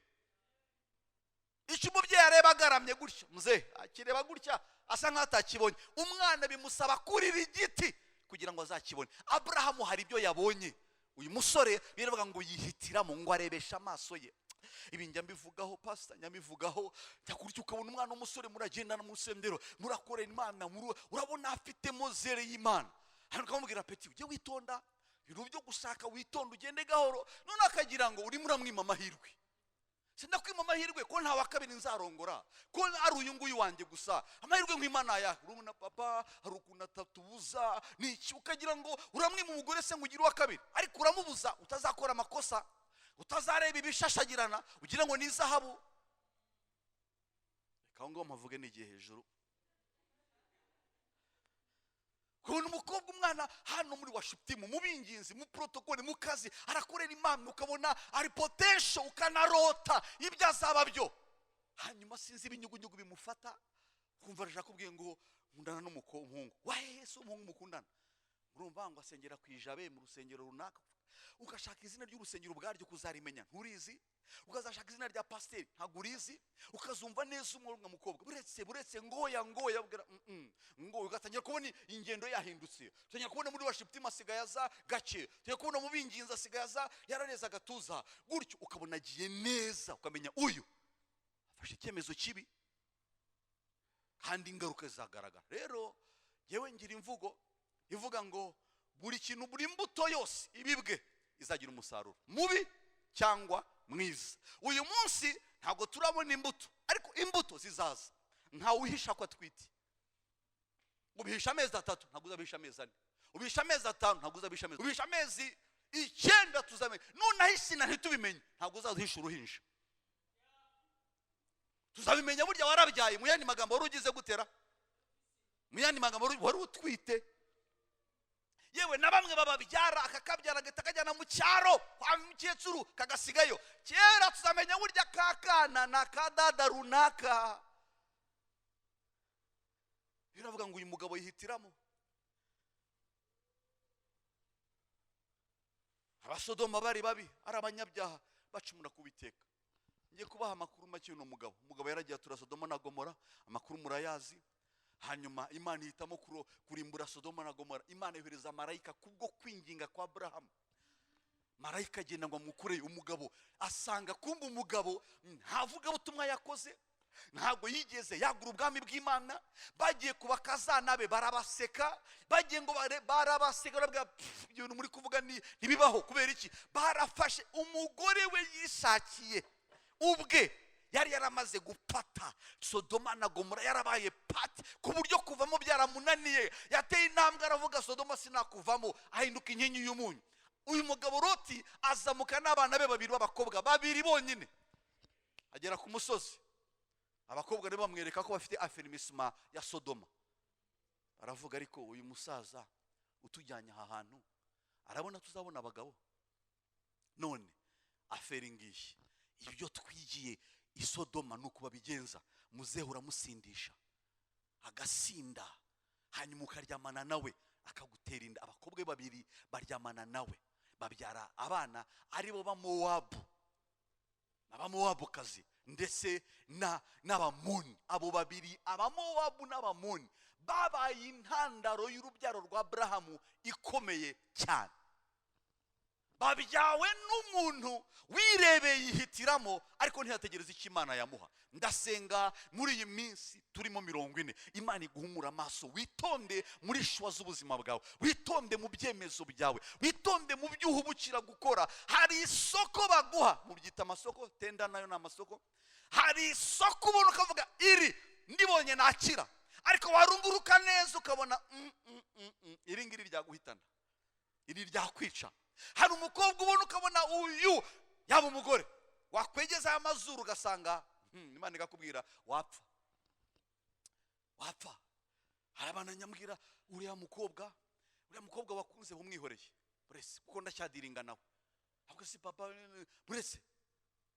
Icyo umubyeyi areba agaramye gutya, muzehe akireba gutya asa nk'aho atakibonye, umwana bimusaba kurira igiti kugira ngo azakibone. Aburahamu hari ibyo yabonye. Uyu musore biravuga ngo yihitiramo, ngo arebeshe amaso ye. Ibi njya mbivugaho, pasita, njya mbivugaho. Jya ukabona umwana w'umusore, muragendana mu rusengero, murakorera Imana, urabona afitemo zèle y'Imana. Hano ukamubwira: "Petit, ujye witonda, ibintu byo gushaka witonda, ugende gahoro." None akagira ngo urimo uramwima amahirwe. Sindakwima amahirwe ko nta wa kabiri nzarongora, ko ari uyu nguyu wanjye gusa. Amahirwe nk'Imana ya urabona papa hari ukuntu atatubuza niki, ukagira ngo uramwima umugore se ngo ugire uwa kabiri, ariko uramubuza utazakora amakosa, utazareba ibishashagirana ugira ngo ni izahabu. Reka aho ngaho mpavuge n'igihe hejuru. Kubona umukobwa, umwana hano muri worship team, mu binginzi, mu protocole, mu kazi, arakorera Imana, ukabona ari potential, ukanarota ibyo azaba byo. Hanyuma sinzi ibinyugunyugu bimufata, kumva arashaka kubwiye ngo nkundana n'umuhungu. Wahehe se umuhungu mukundana? Urumva ngo asengera ku Ijabe mu rusengero runaka. Ugashaka izina ry'urusengero ubwaryo kuzarimenya nturizi, ukazashaka izina rya pasiteri ntabwo urizi, ukazumva neza umwuga mukobwa buretse buretse ngoya ngoya bwira ngo ugatangira kubona ingendo yahindutse, utangira kubona muri worship team asigaye aza gake, utangira kubona mu binginzi asigaye aza yarareze agatuza gutyo, ukabona agiye neza, ukamenya uyu afashe icyemezo kibi kandi ingaruka zizagaragara. Rero yewe ngira imvugo ivuga ngo buri kintu, buri mbuto yose ibibwe izagira umusaruro mubi cyangwa mwiza. Uyu munsi ntabwo turabona imbuto, ariko imbuto zizaza. Ntawe uhisha ko atwite. Ubihisha amezi 3, ntabwo uzabihisha amezi 4. Ubihisha amezi 5, ntabwo uzabihisha amezi, ubihisha amezi 9 tuzamenye. Nunahisha ntitubimenye, ntabwo uzaduhisha uruhinja, tuzabimenya. Burya warabyaye. Mu yandi magambo wari ugize gutera, mu yandi magambo wari utwite. Yewe na bamwe bababyara, akakabyara agahita akajyana mu cyaro kwa mukecuru kagasigayo. Kera tuzamenya burya ka kana ni akadada runaka. Biravuga ngo uyu mugabo yihitiramo. Abasodoma bari babi, ari abanyabyaha, bacumura ku Uwiteka. Ngiye kubaha amakuru make y'uno mugabo. Umugabo yaragiye atura Sodoma na Gomora, amakuru murayazi. Hanyuma Imana ihitamo kurimbura Sodoma na Gomora. Imana yohereza marayika kubwo kwinginga kwa Aburahamu. Marayika agenda ngo amukure. Umugabo asanga kumva umugabo nta vugabutumwa yakoze, ntabwo yigeze yagura ubwami bw'Imana. Bagiye ku bakazana be barabaseka, bagiye ngo barabaseka, barabwira ibyo bintu muri kuvuga ntibibaho. Kubera iki? Barafashe umugore we yishakiye ubwe, yari yaramaze gupata Sodoma na Gomora, yarabaye pati ku buryo kuvamo byaramunaniye. Yateye intambwe aravuga Sodoma sinakuvamo, ahinduka inkingi y'umunyu. Uyu mugabo Loti azamuka n'abana be babiri b'abakobwa, babiri bonyine, agera ku musozi. Abakobwa nabo bamwereka ko bafite affermissement ya Sodoma. Baravuga ariko uyu musaza utujyanye aha hantu arabona tuzabona abagabo? None affaire ngiyi, ibyo twigiye i Sodoma ni uko babigenza. Muzehe uramusindisha agasinda, hanyuma ukaryamana nawe akagutera inda. Abakobwa be babiri baryamana nawe babyara abana aribo ba Mowabu, Abamowabukazi ndetse n'Abamoni. Abo babiri, Abamowabu n'Abamoni, babaye intandaro y'urubyaro rwa Aburahamu ikomeye cyane. Babyawe n'umuntu wirebeye yihitiramo, ariko ntiyategereza icyo Imana yamuha. Ndasenga muri iyi minsi turimo 40, Imana iguhumura amaso, witonde muri choix z'ubuzima bwawe, witonde mu byemezo byawe, witonde mu byo uhubukira gukora. Hari isoko baguha, mubyita amasoko, tender nayo ni amasoko. Hari isoko ubona ukavuga: "Iri ndibonye nakira," ariko warunguruka neza ukabona iri ngiri ryaguhitana, iri ryakwica. Hari umukobwa ubona ukabona uyu yaba umugore, wakwegezaho amazuru ugasanga Imana ikakubwira wapfa, wapfa. Hari abantu nyambwira: "Uriya mukobwa wakunze umwihoreye burese, kuko ndacyadiringa nawe." Ahubwo si papa, burese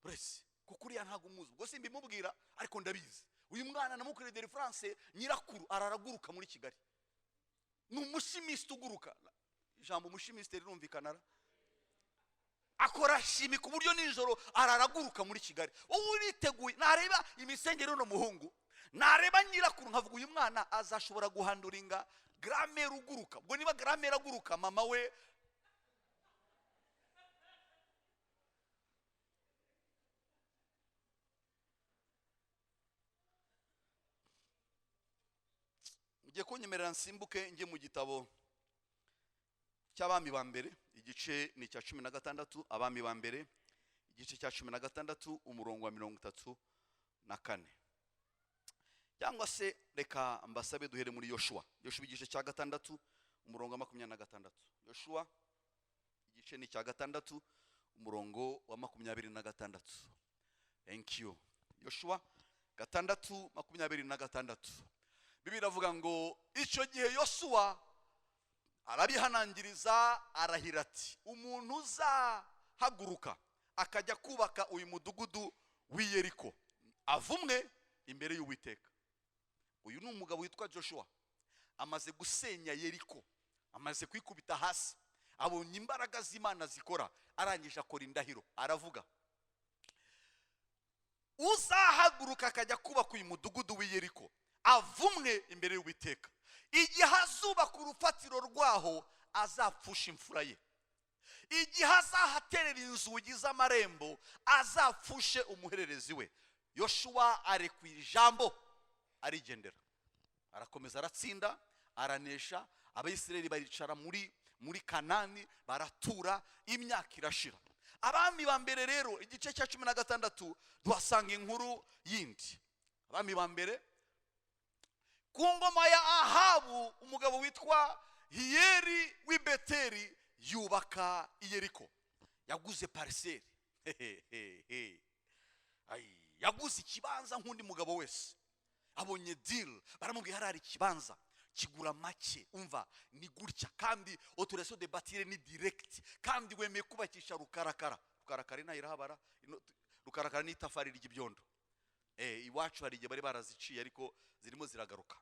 burese, kuko uriya ntabwo umuzi. Ubwo simbimubwira, ariko ndabizi. Uyu mwana namukoreye délivrance, nyirakuru araraguruka muri Kigali, ni umuchimiste uguruka. Ijambo umuchimiste rirumvikana ra? Akora chimie ku buryo nijoro araraguruka muri Kigali. Wowe uriteguye? Nareba imisengere y'uno muhungu, nareba nyirakuru, nkavuga: "Uyu mwana azashobora guhanduringa grand-mère uguruka?" Ubwo niba grand-mère aguruka, mama we ugiye kunyemerera nsimbuke njye mu gitabo cy'Abami ba Mbere, igice ni icya 16. Abami ba Mbere, igice cya 16, umurongo wa 34. Cyangwa se reka mbasabe duhere muri Yoshuwa. Yoshuwa igice cya 6, umurongo wa 26. Yoshuwa igice ni icya 6, umurongo wa 26. Thank you. Yoshuwa 6, 26. Bibiliya iravuga ngo: "Icyo gihe Yosuwa arabihanangiriza, arahira ati: 'Umuntu uzahaguruka akajya kubaka uyu mudugudu w'i Yeriko avumwe imbere y'Uwiteka.'" Uyu ni umugabo witwa Joshua, amaze gusenya Yeriko, amaze kwikubita hasi, abonye imbaraga z'Imana zikora, arangije akora indahiro, aravuga: "Uzahaguruka akajya kubaka uyu mudugudu w'i Yeriko avumwe imbere y'Uwiteka. Igihe azubaka urufatiro rwaho azapfusha imfura ye, igihe azahaterera inzugi z'amarembo azapfushe umuhererezi we." Yoshuwa arekuye ijambo, arigendera, arakomeza, aratsinda, aranesha. Abayisiraheli baricara muri Kanani, baratura, imyaka irashira. Abami ba Mbere rero, igice cya 16, tuhasanga inkuru yindi. Abami ba Mbere, ku ngoma ya Ahabu, umugabo witwa Hiyeri w'i Beteri yubaka i Yeriko. Yaguze parcelle. Ai, yaguze ikibanza nk'undi mugabo wese abonye deal. Baramubwiye: "Hari ikibanza kigura make, umva ni gutya, kandi autorisation de bâtir ni direct, kandi wemeye kubakisha rukarakara." Rukarakara inaha irahabara. Rukarakara ni itafari ry'ibyondo. Iwacu hari igihe bari baraziciye, ariko zirimo ziragaruka.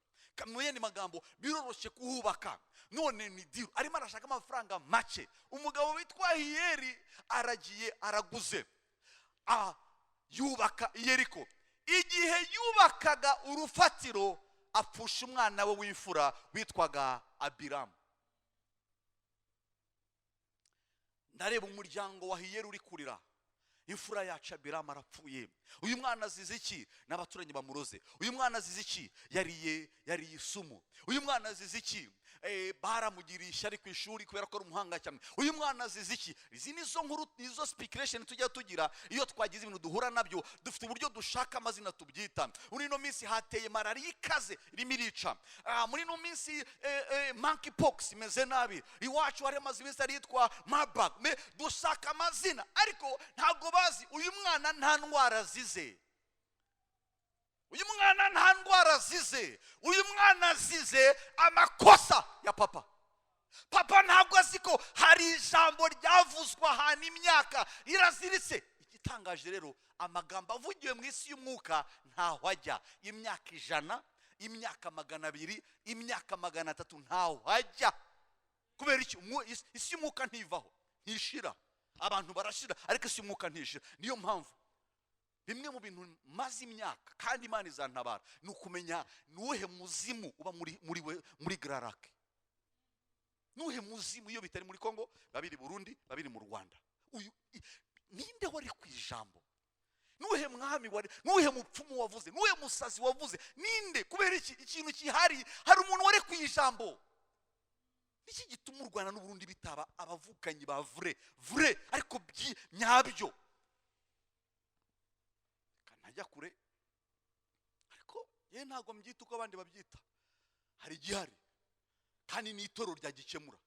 Mu yandi magambo, biroroshye kuhubaka. None ni deal, arimo arashaka amafaranga make. Umugabo witwa Hiyeri aragiye, araguze, yubaka i Yeriko. Igihe yubakaga urufatiro apfusha umwana we w'imfura witwaga Abiramu. Ndareba umuryango wa Hiyeri uri kurira: "Imfura yacu Abiramu arapfuye. Uyu mwana azize iki? N'abaturanyi bamuroze. Uyu mwana azize iki? Yariye isumu. Uyu mwana azize iki? Baramugiriye ishyari ku ishuri kubera ko ari umuhanga cyane. Uyu mwana azize iki?" Izi nizo nkuru, nizo speculation tujya tugira iyo twagize ibintu duhura nabyo. Dufite uburyo dushaka amazina tubyita. Muri ino minsi hateye malariya ikaze, irimo irica. Muri ino minsi monkey pox imeze nabi. Iwacu hari amaze iminsi yitwa Marburg. Dushaka amazina, ariko ntabwo bazi uyu mwana nta ndwara azize. Uyu mwana nta ndwara azize. Uyu mwana azize amakosa ya papa. Papa ntabwo azi ko hari ijambo ryavuzwe ahantu imyaka riraziritse. Igitangaje rero, amagambo avugiwe mu isi y'umwuka ntaho ajya. Imyaka 100, imyaka 200, imyaka 300, ntaho ajya. Kubera iki? Isi y'umwuka ntivaho, ntishira. Abantu barashira, ariko isi y'umwuka ntishira. Niyo mpamvu bimwe mu bintu maze imyaka, kandi Imana izantabara, ni ukumenya ni uwuhe muzimu uba muri we, muri Grands Lacs. Nuhe muzimu? Iyo bitari muri Kongo, babiri Burundi, babiri mu Rwanda. Uyu ninde wari ku ijambo? Nuhe mwami wari, nuhe mupfumu wavuze, nuhe musazi wavuze, ninde? Kubera iki ikintu kihari? Hari umuntu warekuye ijambo. Niki gituma u Rwanda n'Uburundi bitaba abavukanyi ba vrai vrai, ariko nyabyo? Ntajya kure, ariko ye ntabwo mbyita uko abandi babyita. Hari igihari kandi ni itorero ryagikemura,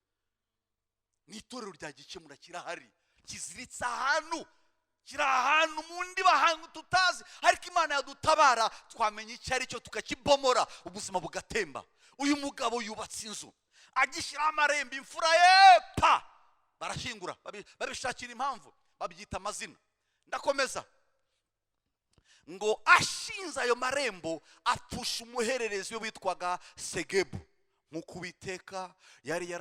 ni itorero ryagikemura. Kirahari, kiziritse ahantu, kiri ahantu mu ndiba, ahantu tutazi, ariko Imana yadutabara twamenya icyo ari cyo, tukakibomora, ubuzima bugatemba. Uyu mugabo yubatse inzu, agishyiraho amarembo, imfura ye pa barashyingura, babishakira impamvu, babyita amazina. Ndakomeza ngo ashinze ayo marembo apfusha umuhererezi we witwaga Segebu, nk'uko Uwiteka yari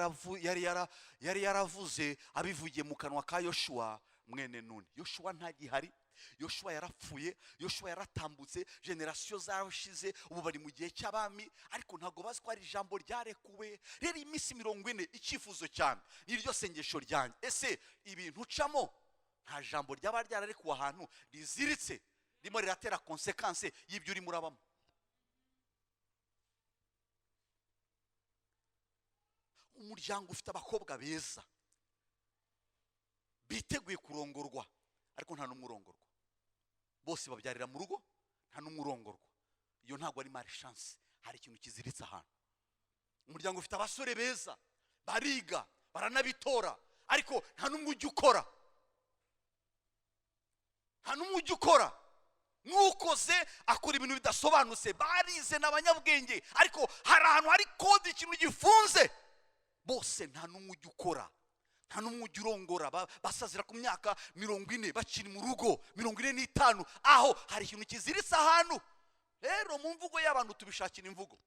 yaravuze abivugiye mu kanwa ka Yoshuwa mwene Nuni. Yoshuwa ntagihari, Yoshuwa yarapfuye, Yoshuwa yaratambutse, génération zarashize, ubu bari mu gihe cy'abami, ariko ntabwo bazi ko ari ijambo ryarekuwe. Rero iminsi 40, icyifuzo cyane n'iryo sengesho ryanjye: ese ibintu ucamo nta jambo ryaba ryararekuwe ahantu riziritse, ririmo riratera conséquence y'ibyo urimo urabamo? Umuryango ufite abakobwa beza biteguye kurongorwa, ariko nta n'umwe urongorwa. Bose babyarira mu rugo, nta n'umwe urongorwa. Iyo ntabwo ari malchance, hari ikintu kiziritse ahantu. Umuryango ufite abasore beza, bariga, baranabitora, ariko nta n'umwe ujya ukora, nta n'umwe ujya ukora. N'ukoze akora ibintu bidasobanutse. Barize n'abanyabwenge, ariko hari ahantu hari code, ikintu gifunze. Bose nta n'umwe ujya ukora, nta n'umwe ujya urongora. Basazira ku myaka 40 bakiri mu rugo, 45. Aho hari ikintu kiziritse ahantu. Rero mu mvugo y'abantu tubishakira imvugo: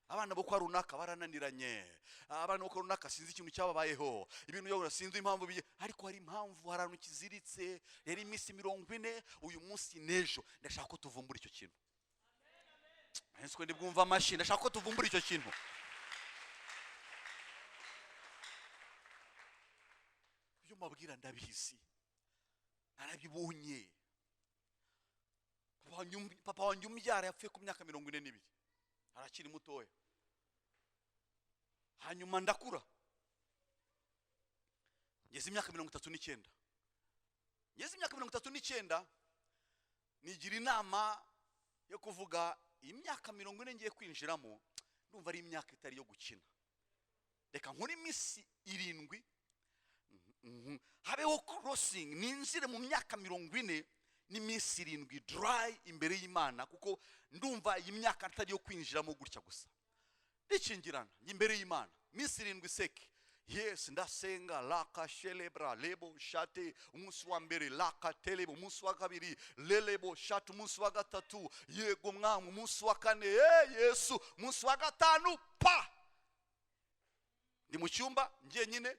abana bo kwa runaka barananiranye, abana bo kwa runaka sinzi ikintu cyababayeho, ibintu byose sinzi impamvu biye, ariko hari impamvu, hari ahantu kiziritse. Rero iminsi 40, uyu munsi n'ejo, ndashaka ko tuvumbura icyo kintu. Ese ndi bwumva amashyi? Ndashaka ko tuvumbura icyo kintu. Ibyo mbabwira ndabizi, narabibonye. Papa wanjye umbyara yapfuye ku myaka 42, arakiri mutoya. Hanyuma ndakura, ngeze imyaka 39, ngeze imyaka 39 nigira inama yo kuvuga imyaka 40 ngiye kwinjiramo, ndumva ari imyaka itari yo gukina. Reka nkore iminsi 7, habeho crossing, ninjire mu myaka 40 n'iminsi 7 dry imbere y'Imana, kuko ndumva iyi myaka atari yo kwinjiramo gutya gusa. Ndikingirana imbere y'Imana iminsi 7 seke. Yes, ndasenga laka shelebra lebo shate, umunsi wa mbere laka telebo, umunsi wa kabiri lelebo shate, umunsi wa gatatu yego mwami, umunsi wa kane Yesu, umunsi wa gatanu pa. Ndi mu cyumba njyenyine,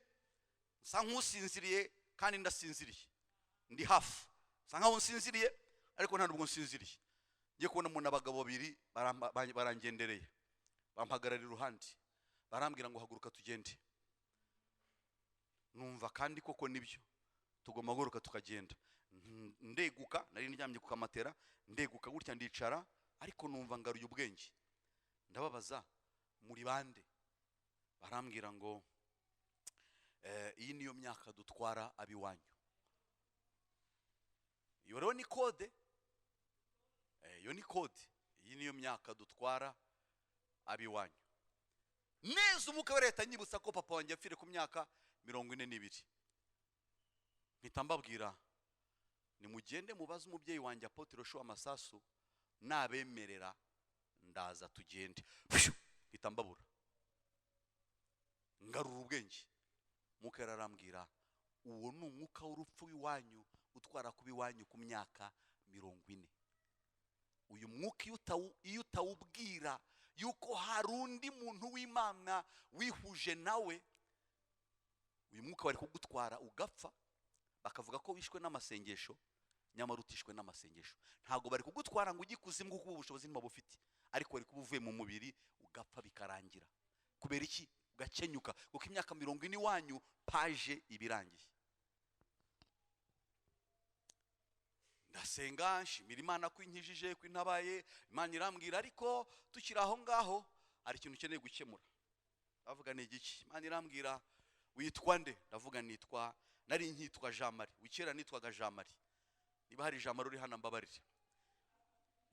nsa nk'usinziriye kandi ndasinziriye, ndi hafi, nsa nkaho nsinziriye ariko nta nubwo nsinziriye. Ngiye kubona umuntu, abagabo babiri barangendereye, bampagarara iruhande, barambwira ngo haguruka tugende. Numva kandi koko nibyo, tugomba guhaguruka tukagenda. Ndeguka, nari ndyamye ku kamatera, ndeguka gutya ndicara, ariko numva ngaruye ubwenge. Ndababaza muri bande? Barambwira ngo iyi niyo myaka dutwara abiwanyu. Iyo rero ni code, iyo ni code, iyi niyo myaka dutwara abiwanyu. Neza umwuka wa leta nyibutsa ko papa wanjye yapfiriye ku myaka 42. Mpita mbabwira nimugende mubaze umubyeyi wanjye Apotre Yoshua Masasu, nabemerera ndaza tugende. Mpita mbabura, ngarura ubwenge. Umwuka yararambwira uwo ni umwuka w'urupfu w'iwanyu utwara kuba iwanyu ku myaka 40. Uyu mwuka iyo utawubwira yuko hari undi muntu w'Imana wihuje nawe, uyu mwuka wari kugutwara ugapfa, bakavuga ko wishwe n'amasengesho, nyamara utishwe n'amasengesho. Ntabwo bari kugutwara ngo ujye ikuzimu kuko ubushobozi ntibabufite, ariko wari kuba uvuye mu mubiri ugapfa bikarangira. Kubera iki? Ugakenyuka, kuko imyaka 40 iwanyu paje ibirangiye. Ndasenga, nshimira Imana ko inkijije, ko intabaye. Imana irambwira: "Ariko tukiri aho ngaho, hari ikintu ukeneye gukemura." Ndavuga: "Ni igiki?" Imana irambwira: "Witwa nde?" Ndavuga: "Nitwa," nari nkitwa Jean Marie, kera nitwaga Jean Marie. Niba hari Jean Marie uri hano, mbabarire.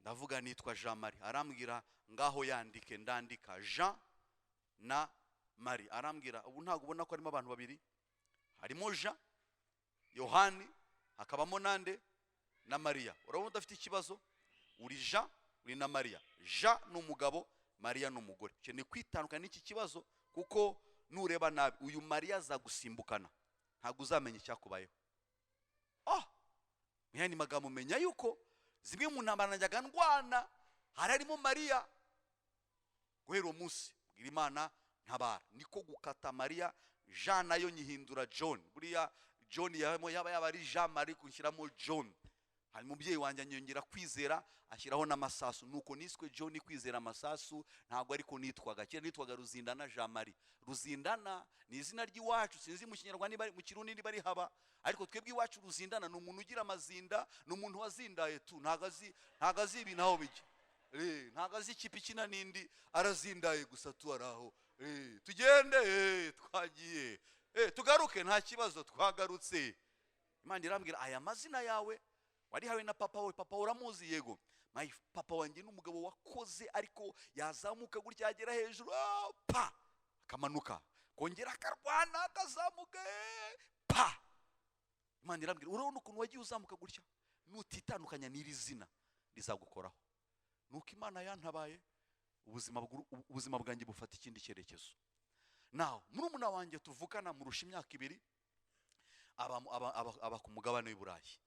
Ndavuga: "Nitwa Jean Marie." Arambwira: "Ngaho yandike." Ndandika Jean na Marie. Arambwira: "Ubu ntabwo ubona ko harimo abantu babiri? Harimo Jean Yohani, hakabamo nande? Na Mariya. Urabona udafite ikibazo? Uri Jean, uri na Mariya. Jean ni umugabo, Mariya ni umugore. Ukeneye kwitandukanya n'iki kibazo, kuko nureba nabi uyu Mariya azagusimbukana, ntabwo uzamenya icyakubayeho." Oh, mu yandi magambo, menya yuko zimwe mu ntambara najyaga ndwana hari harimo Mariya. Guhera uwo munsi bwira Imana: "Ntabara." Niko gukata Mariya, Jean nayo nyihindura John. Buriya John yaba ari Jean Marie, gushyiramo John. Hanyuma umubyeyi wanjye anyongera kwizera, ashyiraho n'amasasu. Nuko niswe John Kwizera Amasasu. Ntabwo ariko nitwaga kera, nitwaga Ruzindana Jean Marie. Ruzindana ni izina ry'iwacu, sinzi mu Kinyarwanda niba mu Kirundi niba rihaba, ariko twebwe iwacu Ruzindana ni umuntu ugira amazinda, ni umuntu wazindaye tu. Ntabwo azi ibintu aho bijya. Ntabwo azi ikipe ikina n'indi, arazindaye gusa tu, araho. Tugende, twagiye, tugaruke, nta kibazo, twagarutse. Imana irambwira: "Aya mazina yawe warihawe na papa we. Papa uramuzi?" "Yego." My papa wanjye ni umugabo wakoze, ariko yazamuka gutya, yagera hejuru, pa, akamanuka, kongera akarwana, akazamuka, pa. Imana irambwira: "Urabona ukuntu wagiye uzamuka gutya? Nutitandukanya n'iri zina rizagukoraho." Nuko Imana yantabaye, ubuzima bwanjye bufata ikindi cyerekezo. Nawe murumuna wanjye tuvukana, murusha imyaka 2, aba ku mugabane w'i Burayi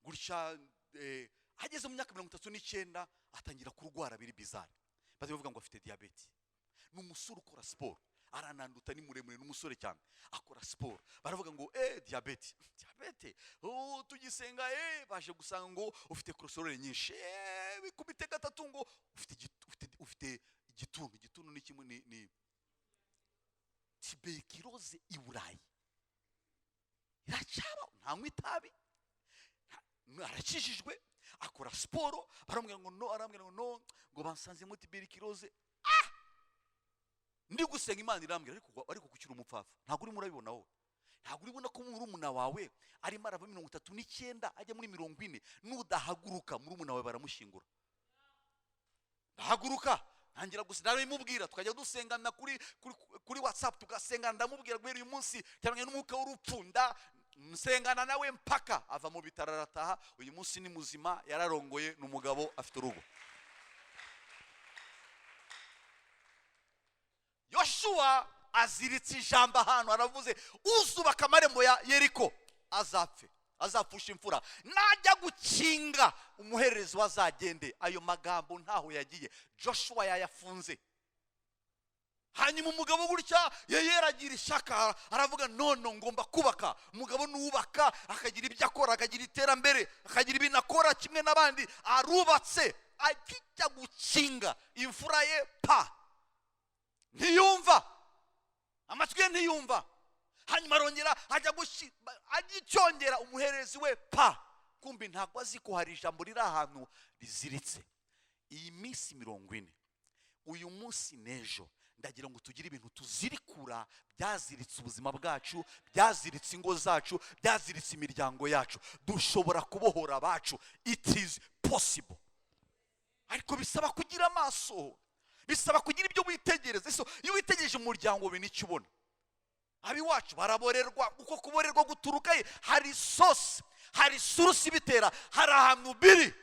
gutya. Ageze mu myaka 39 atangira kurwara biri bizarre, bavuga ngo afite diyabete. Ni umusore ukora siporo, arananduta, ni muremure, ni umusore cyane, akora siporo. Baravuga ngo diyabete, diyabete. Oh, tugisenga, baje gusanga ngo ufite cholesterol nyinshi. Bikubite gatatu ngo ufite igituntu. Igituntu ni kimwe, ni tuberculose. I Burayi iracyaba. Ntanywa itabi, arakijijwe, akora siporo. Baramubwira ngo no, arambwira ngo no, ngo basanzemo tuberculose. Ah, ndi gusenga, Imana irambwira: Ariko kuki uri umupfapfa? Ntabwo urimo urabibona wowe? Ntabwo uribona ko murumuna wawe arimo arava 39 ajya muri 40? Nudahaguruka, murumuna wawe baramushyingura." Ndahaguruka, ntangira gusa, ndabimubwira, tukajya dusengana kuri WhatsApp, tugasengana. Ndamubwira: "Guhera uyu munsi cyangwa n'umwuka w'urupfu." Nda nsengana nawe mpaka ava mu bitaro, arataha. Uyu munsi ni muzima, yararongoye, ni umugabo, afite urugo. Yoshuwa aziritse ijambo ahantu, aravuze: "Uzubaka amarembo ya Yeriko azapfe, azapfusha imfura. Najya gukinga, umuhererezi we azagende." Ayo magambo ntaho yagiye, Joshua yayafunze. Hanyuma umugabo gutya yeragira ishyaka, aravuga: "None ngomba kubaka." Umugabo nuwubaka, akagira ibyo akora, akagira iterambere, akagira ibintu akora kimwe n'abandi. Arubatse, akijya gukinga, imfura ye pa, ntiyumva, amatwi ye ntiyumva. Hanyuma arongera ajya agicyongera, umuherezi we pa. Kumbi ntabwo azi ko hari ijambo riri ahantu riziritse. Iyi minsi 40, uyu munsi n'ejo, ndagira ngo tugire ibintu tuzirikura byaziritse ubuzima bwacu, byaziritse ingo zacu, byaziritse imiryango yacu. Dushobora kubohora abacu, it is possible, ariko bisaba kugira amaso, bisaba kugira ibyo witegereza. So, iyo witegereje umuryango wawe, nicyo ubona. Ab'iwacu baraborerwa. Uko kuborerwa guturuka he? Hari source, hari source ibitera, hari ahantu biri.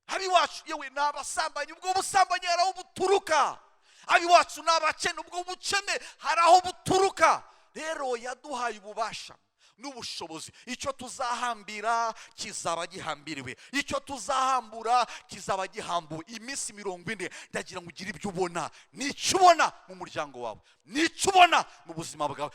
Ab'iwacu yewe ni abasambanyi, ubwo busambanyi hari aho buturuka. Ab'iwacu ni abakene, ubwo bukene hari aho buturuka. Rero yaduhaye ububasha n'ubushobozi. Icyo tuzahambira kizaba gihambiriwe, icyo tuzahambura kizaba gihambuwe. Iminsi 40, ndagira ngo ugire ibyo ubona. N'icyo ubona mu muryango wawe, n'icyo ubona mu buzima bwawe.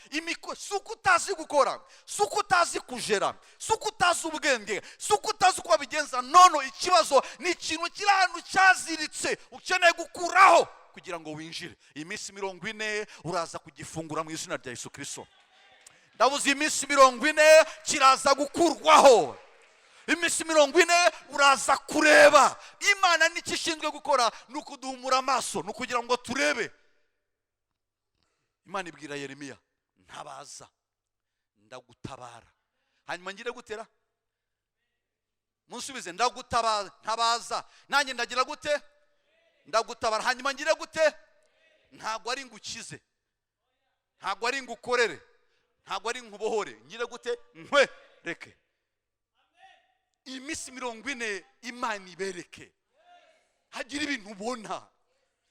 Si uko utazi gukora, si uko utazi kujera, si uko utazi ubwenge, si uko utazi uko wabigenza. Nono ikibazo ni ikintu kiri ahantu cyaziritse, ukeneye gukuraho kugira ngo winjire. Iyi minsi 40 uraza kugifungura mu izina rya Yesu Kirisito. Ndabuze, iminsi 40 kiraza gukurwaho. Iminsi 40 uraza kureba. Imana nicyo ishinzwe gukora, ni ukuduhumura amaso, ni ukugira ngo turebe. Imana ibwira Yeremiya: "Ntabaza, ndagutabara." Hanyuma ngire gutera munsubize: "Ndagutabaza, ntabaza, nanjye ndagira gute? Ndagutabara." Hanyuma ngire gute? Ntabwo ari ngukize, ntabwo ari ngukorere, ntabwo ari nkubohore. Ngire gute? Nkwereke. Iyi minsi 40 Imana ibereke, hagira ibintu ubona,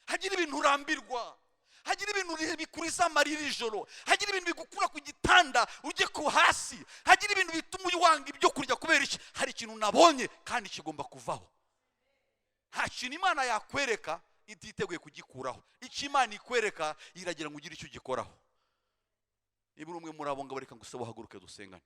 hagira ibintu urambirwa, hagira ibintu bikuriza amarira ijoro, hagira ibintu bigukura ku gitanda ujye ku hasi, hagira ibintu bituma wanga ibyo kurya. Kubera iki? Hari ikintu nabonye kandi kigomba kuvaho. Nta kintu Imana yakwereka ititeguye kugikuraho. Icyo Imana ikwereka, iragira ngo ugire icyo ugikoraho. Niba uri umwe muri abo ngabo, reka ngusabe uhaguruke dusengane.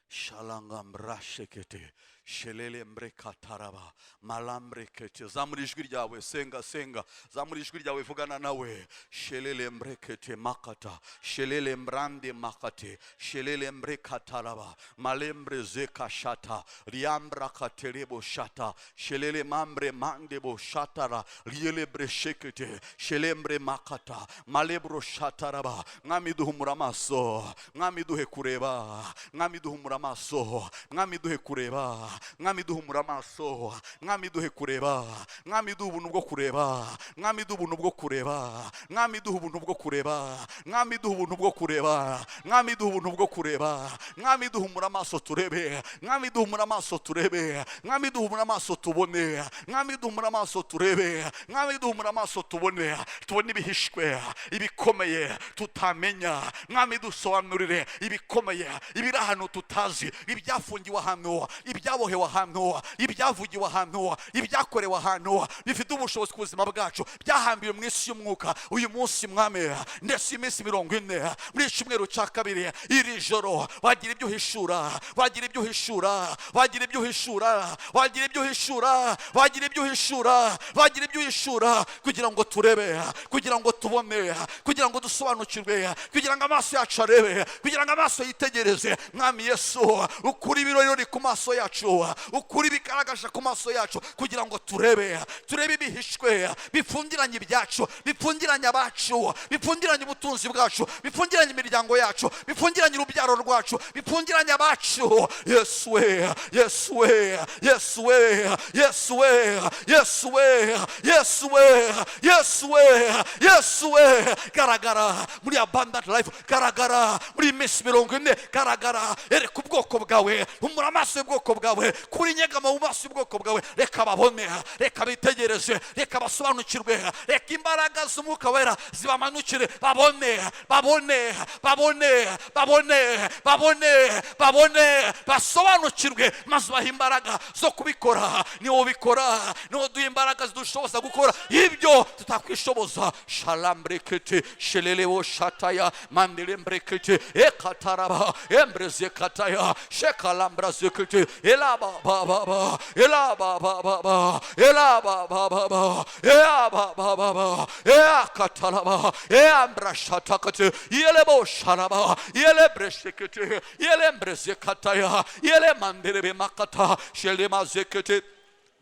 Shalanga mbrashekete shelele mbrekataraba malambrekete. Zamura ijwi ryawe, senga, senga, zamura ijwi ryawe, vugana nawe. Shelele mbrekete makata shelele mbrande makate shelele mbrekataraba malembre zeka shata riambra katerebo shata shelele mambre mandebo shatara riele breshekete shelembre makata malebro shataraba. Mwami, duhumura amaso. Mwami, duhe kureba. Mwami, duhumura amaso. Mwami, duhe kureba. Mwami, duhumura amaso. Mwami, duhe kureba. Mwami, duhe ubuntu bwo kureba. Mwami, duhe ubuntu bwo kureba. Mwami, duhe ubuntu bwo kureba. Mwami, duhe ubuntu bwo kureba. Mwami, duhe ubuntu bwo kureba. Mwami, duhumura amaso turebe. Mwami, duhumura amaso turebe. Mwami, duhumura amaso tubone. Mwami, duhumura amaso turebe. Mwami, duhumura amaso tubone, tubone ibihishwe, ibikomeye tutamenya. Mwami, dusobanurire ibikomeye, ibiri ahantu tutazi, ibyafungiwe ahantu, ibyabohewe ahantu, ibyavugiwe ahantu, ibyakorewe ahantu, bifite ubushobozi ku buzima bwacu, byahambiwe mu isi y'umwuka. Uyu munsi, Mwami, ndetse iminsi 40 muri icyumweru cya kabiri, iri joro wagira ibyo uhishura, wagira ibyo uhishura, wagira ibyo uhishura, wagira ibyo uhishura, wagira ibyo uhishura, wagira ibyo uhishura, kugira ngo turebe, kugira ngo tubone, kugira ngo dusobanukirwe, kugira ngo amaso yacu arebe, kugira ngo amaso yitegereze. Mwami Yesu, ukuri ibirori ku maso yacu, ukuri bigaragaje ku maso yacu, kugira ngo turebe, turebe ibihishwe bipfungiranye ibyacu, bipfungiranye abacu, bipfungiranye ubutunzi bwacu, bipfungiranye imiryango yacu, bipfungiranye urubyaro rwacu, bipfungiranye abacu. Yesu we, Yesu we, Yesu we, Yesu we, Yesu we, Yesu we, Yesu we, Yesu we, garagara muri Abundant Life, garagara muri iyi minsi 40, garagara, ereka ubwoko bwawe, humura amaso y'ubwoko bwawe, kuri inyegamo mu maso y'ubwoko bwawe. Reka babone, reka bitegereze, reka basobanukirwe, reka imbaraga z'Umwuka Wera zibamanukire, babone, babone, babone, babone, babone, babone, basobanukirwe, maze ubahe imbaraga zo kubikora. Niwo ubikora, niwo duha imbaraga zidushoboza gukora ibyo tutakwishoboza. Shalambrekete shelelewo shataya mandelembrekete ekataraba embrezekataya shekalambrazekete elaba ba ba ba elaba ba ba ba elaba ba ba ba eba ba ba ba eakatalaba eambrashatakate yelebo sharaba yelebresekete yelembrezekataya yelemandelebe makata shelemazekete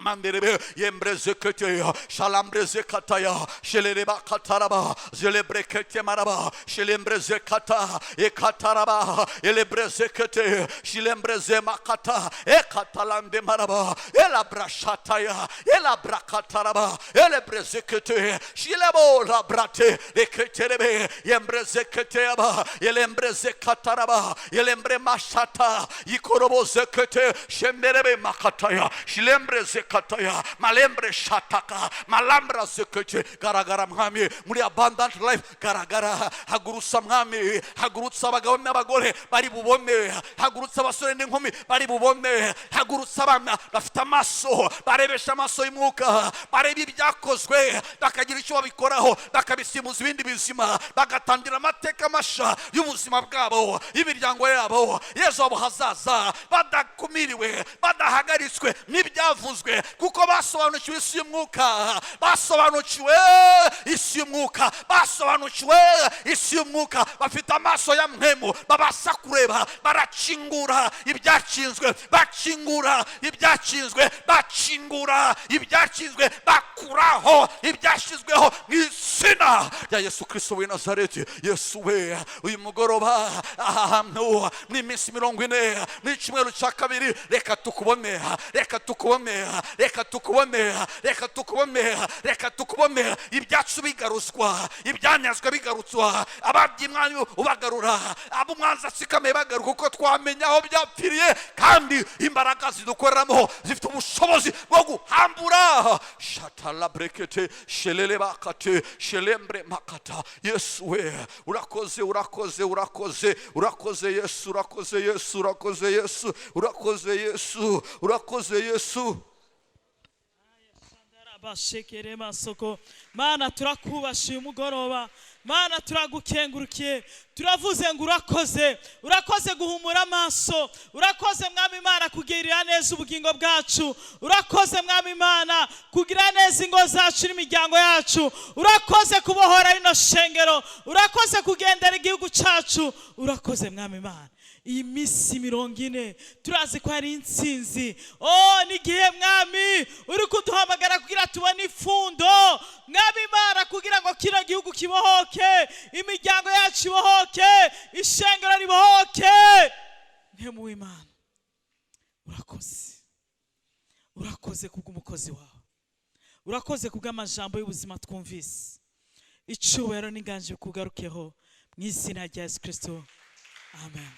manderebe yembrezekete shalambrezekataya sheleleba kataraba zelebrekete maraba shelembrezekata ekataraba elebrezekete shilembreze makata ekatalande maraba elabrashataya elabrakataraba elebrezekete shilebo labrate eketerebe yembrezekete aba elembrezekataraba elembremashata ikorobozekete shemberebe makataya shilembrezekataya malembre shataka malambra zekete. Garagara, Mwami, muri Abundant Life, garagara, hagurutsa, Mwami, hagurutsa abagabo n'abagore bari bubone, hagurutsa abasore n'inkumi bari bubone, hagurutsa abana bafite amaso, barebesha amaso y'umwuka, bareba ibyakozwe bakagira icyo babikoraho, bakabisimbuza ibindi bizima, bagatangira amateka masha y'ubuzima bwabo, y'imiryango yabo, y'ejo habo hazaza, badakumiriwe, badahagaritswe n'ibyavuzwe. ine, kuko basobanukiwe isi y'umwuka, basobanukiwe isi y'umwuka, basobanukiwe isi y'umwuka, bafite amaso ya mpemu, babasha kureba, barakingura ibyakinzwe, bakingura ibyakinzwe, bakingura ibyakinzwe, bakuraho ibyashyizweho mu izina rya Yesu Kirisito w'i Nazareti. Yesu we, uyu mugoroba aha hantu ni iminsi 40 n'icyumweru cya kabiri. Reka tukubone, reka tukubone, reka tukubone, reka tukubone, reka tukubone. Ibyacu bigaruzwa, ibyanyazwe bigarutswa, ababyimwanyu ubagarura, abo umwanzi atsikamiye bagaruka, kuko twamenya aho byapfiriye, kandi imbaraga zidukoreramo zifite ubushobozi bwo guhambura. Shatala brekete shelele bakate shelembre makata. Yesu we, urakoze, urakoze, urakoze, urakoze Yesu, urakoze Yesu, urakoze Yesu, urakoze Yesu, urakoze Yesu. Bashekere masoko. Mana, turakubasha uyu mugoroba. Mana, turagukengurukiye, turavuze ngo urakoze, urakoze guhumura amaso, urakoze Mwami Imana kugirira neza ubugingo bwacu, urakoze Mwami Imana kugira neza ingo zacu n'imiryango yacu, urakoze kubohora rino shengero, urakoze kugendera igihugu cyacu, urakoze Mwami Imana. Iyi minsi 40 turazi ko ari intsinzi. Oh, n'igihe Mwami uri kuduhamagara kugira tubone ifundo, Mwami Imana, kugira ngo kino gihugu kibohoke, imiryango yacu ibohoke, ishengero ribohoke. Mpemu w'Imana, urakoze, urakoze kubw'umukozi wawe, urakoze kubw'amajambo y'ubuzima twumvise. Icyubahiro n'inganji bikugarukeho mu izina rya Yesu Kirisito, amen.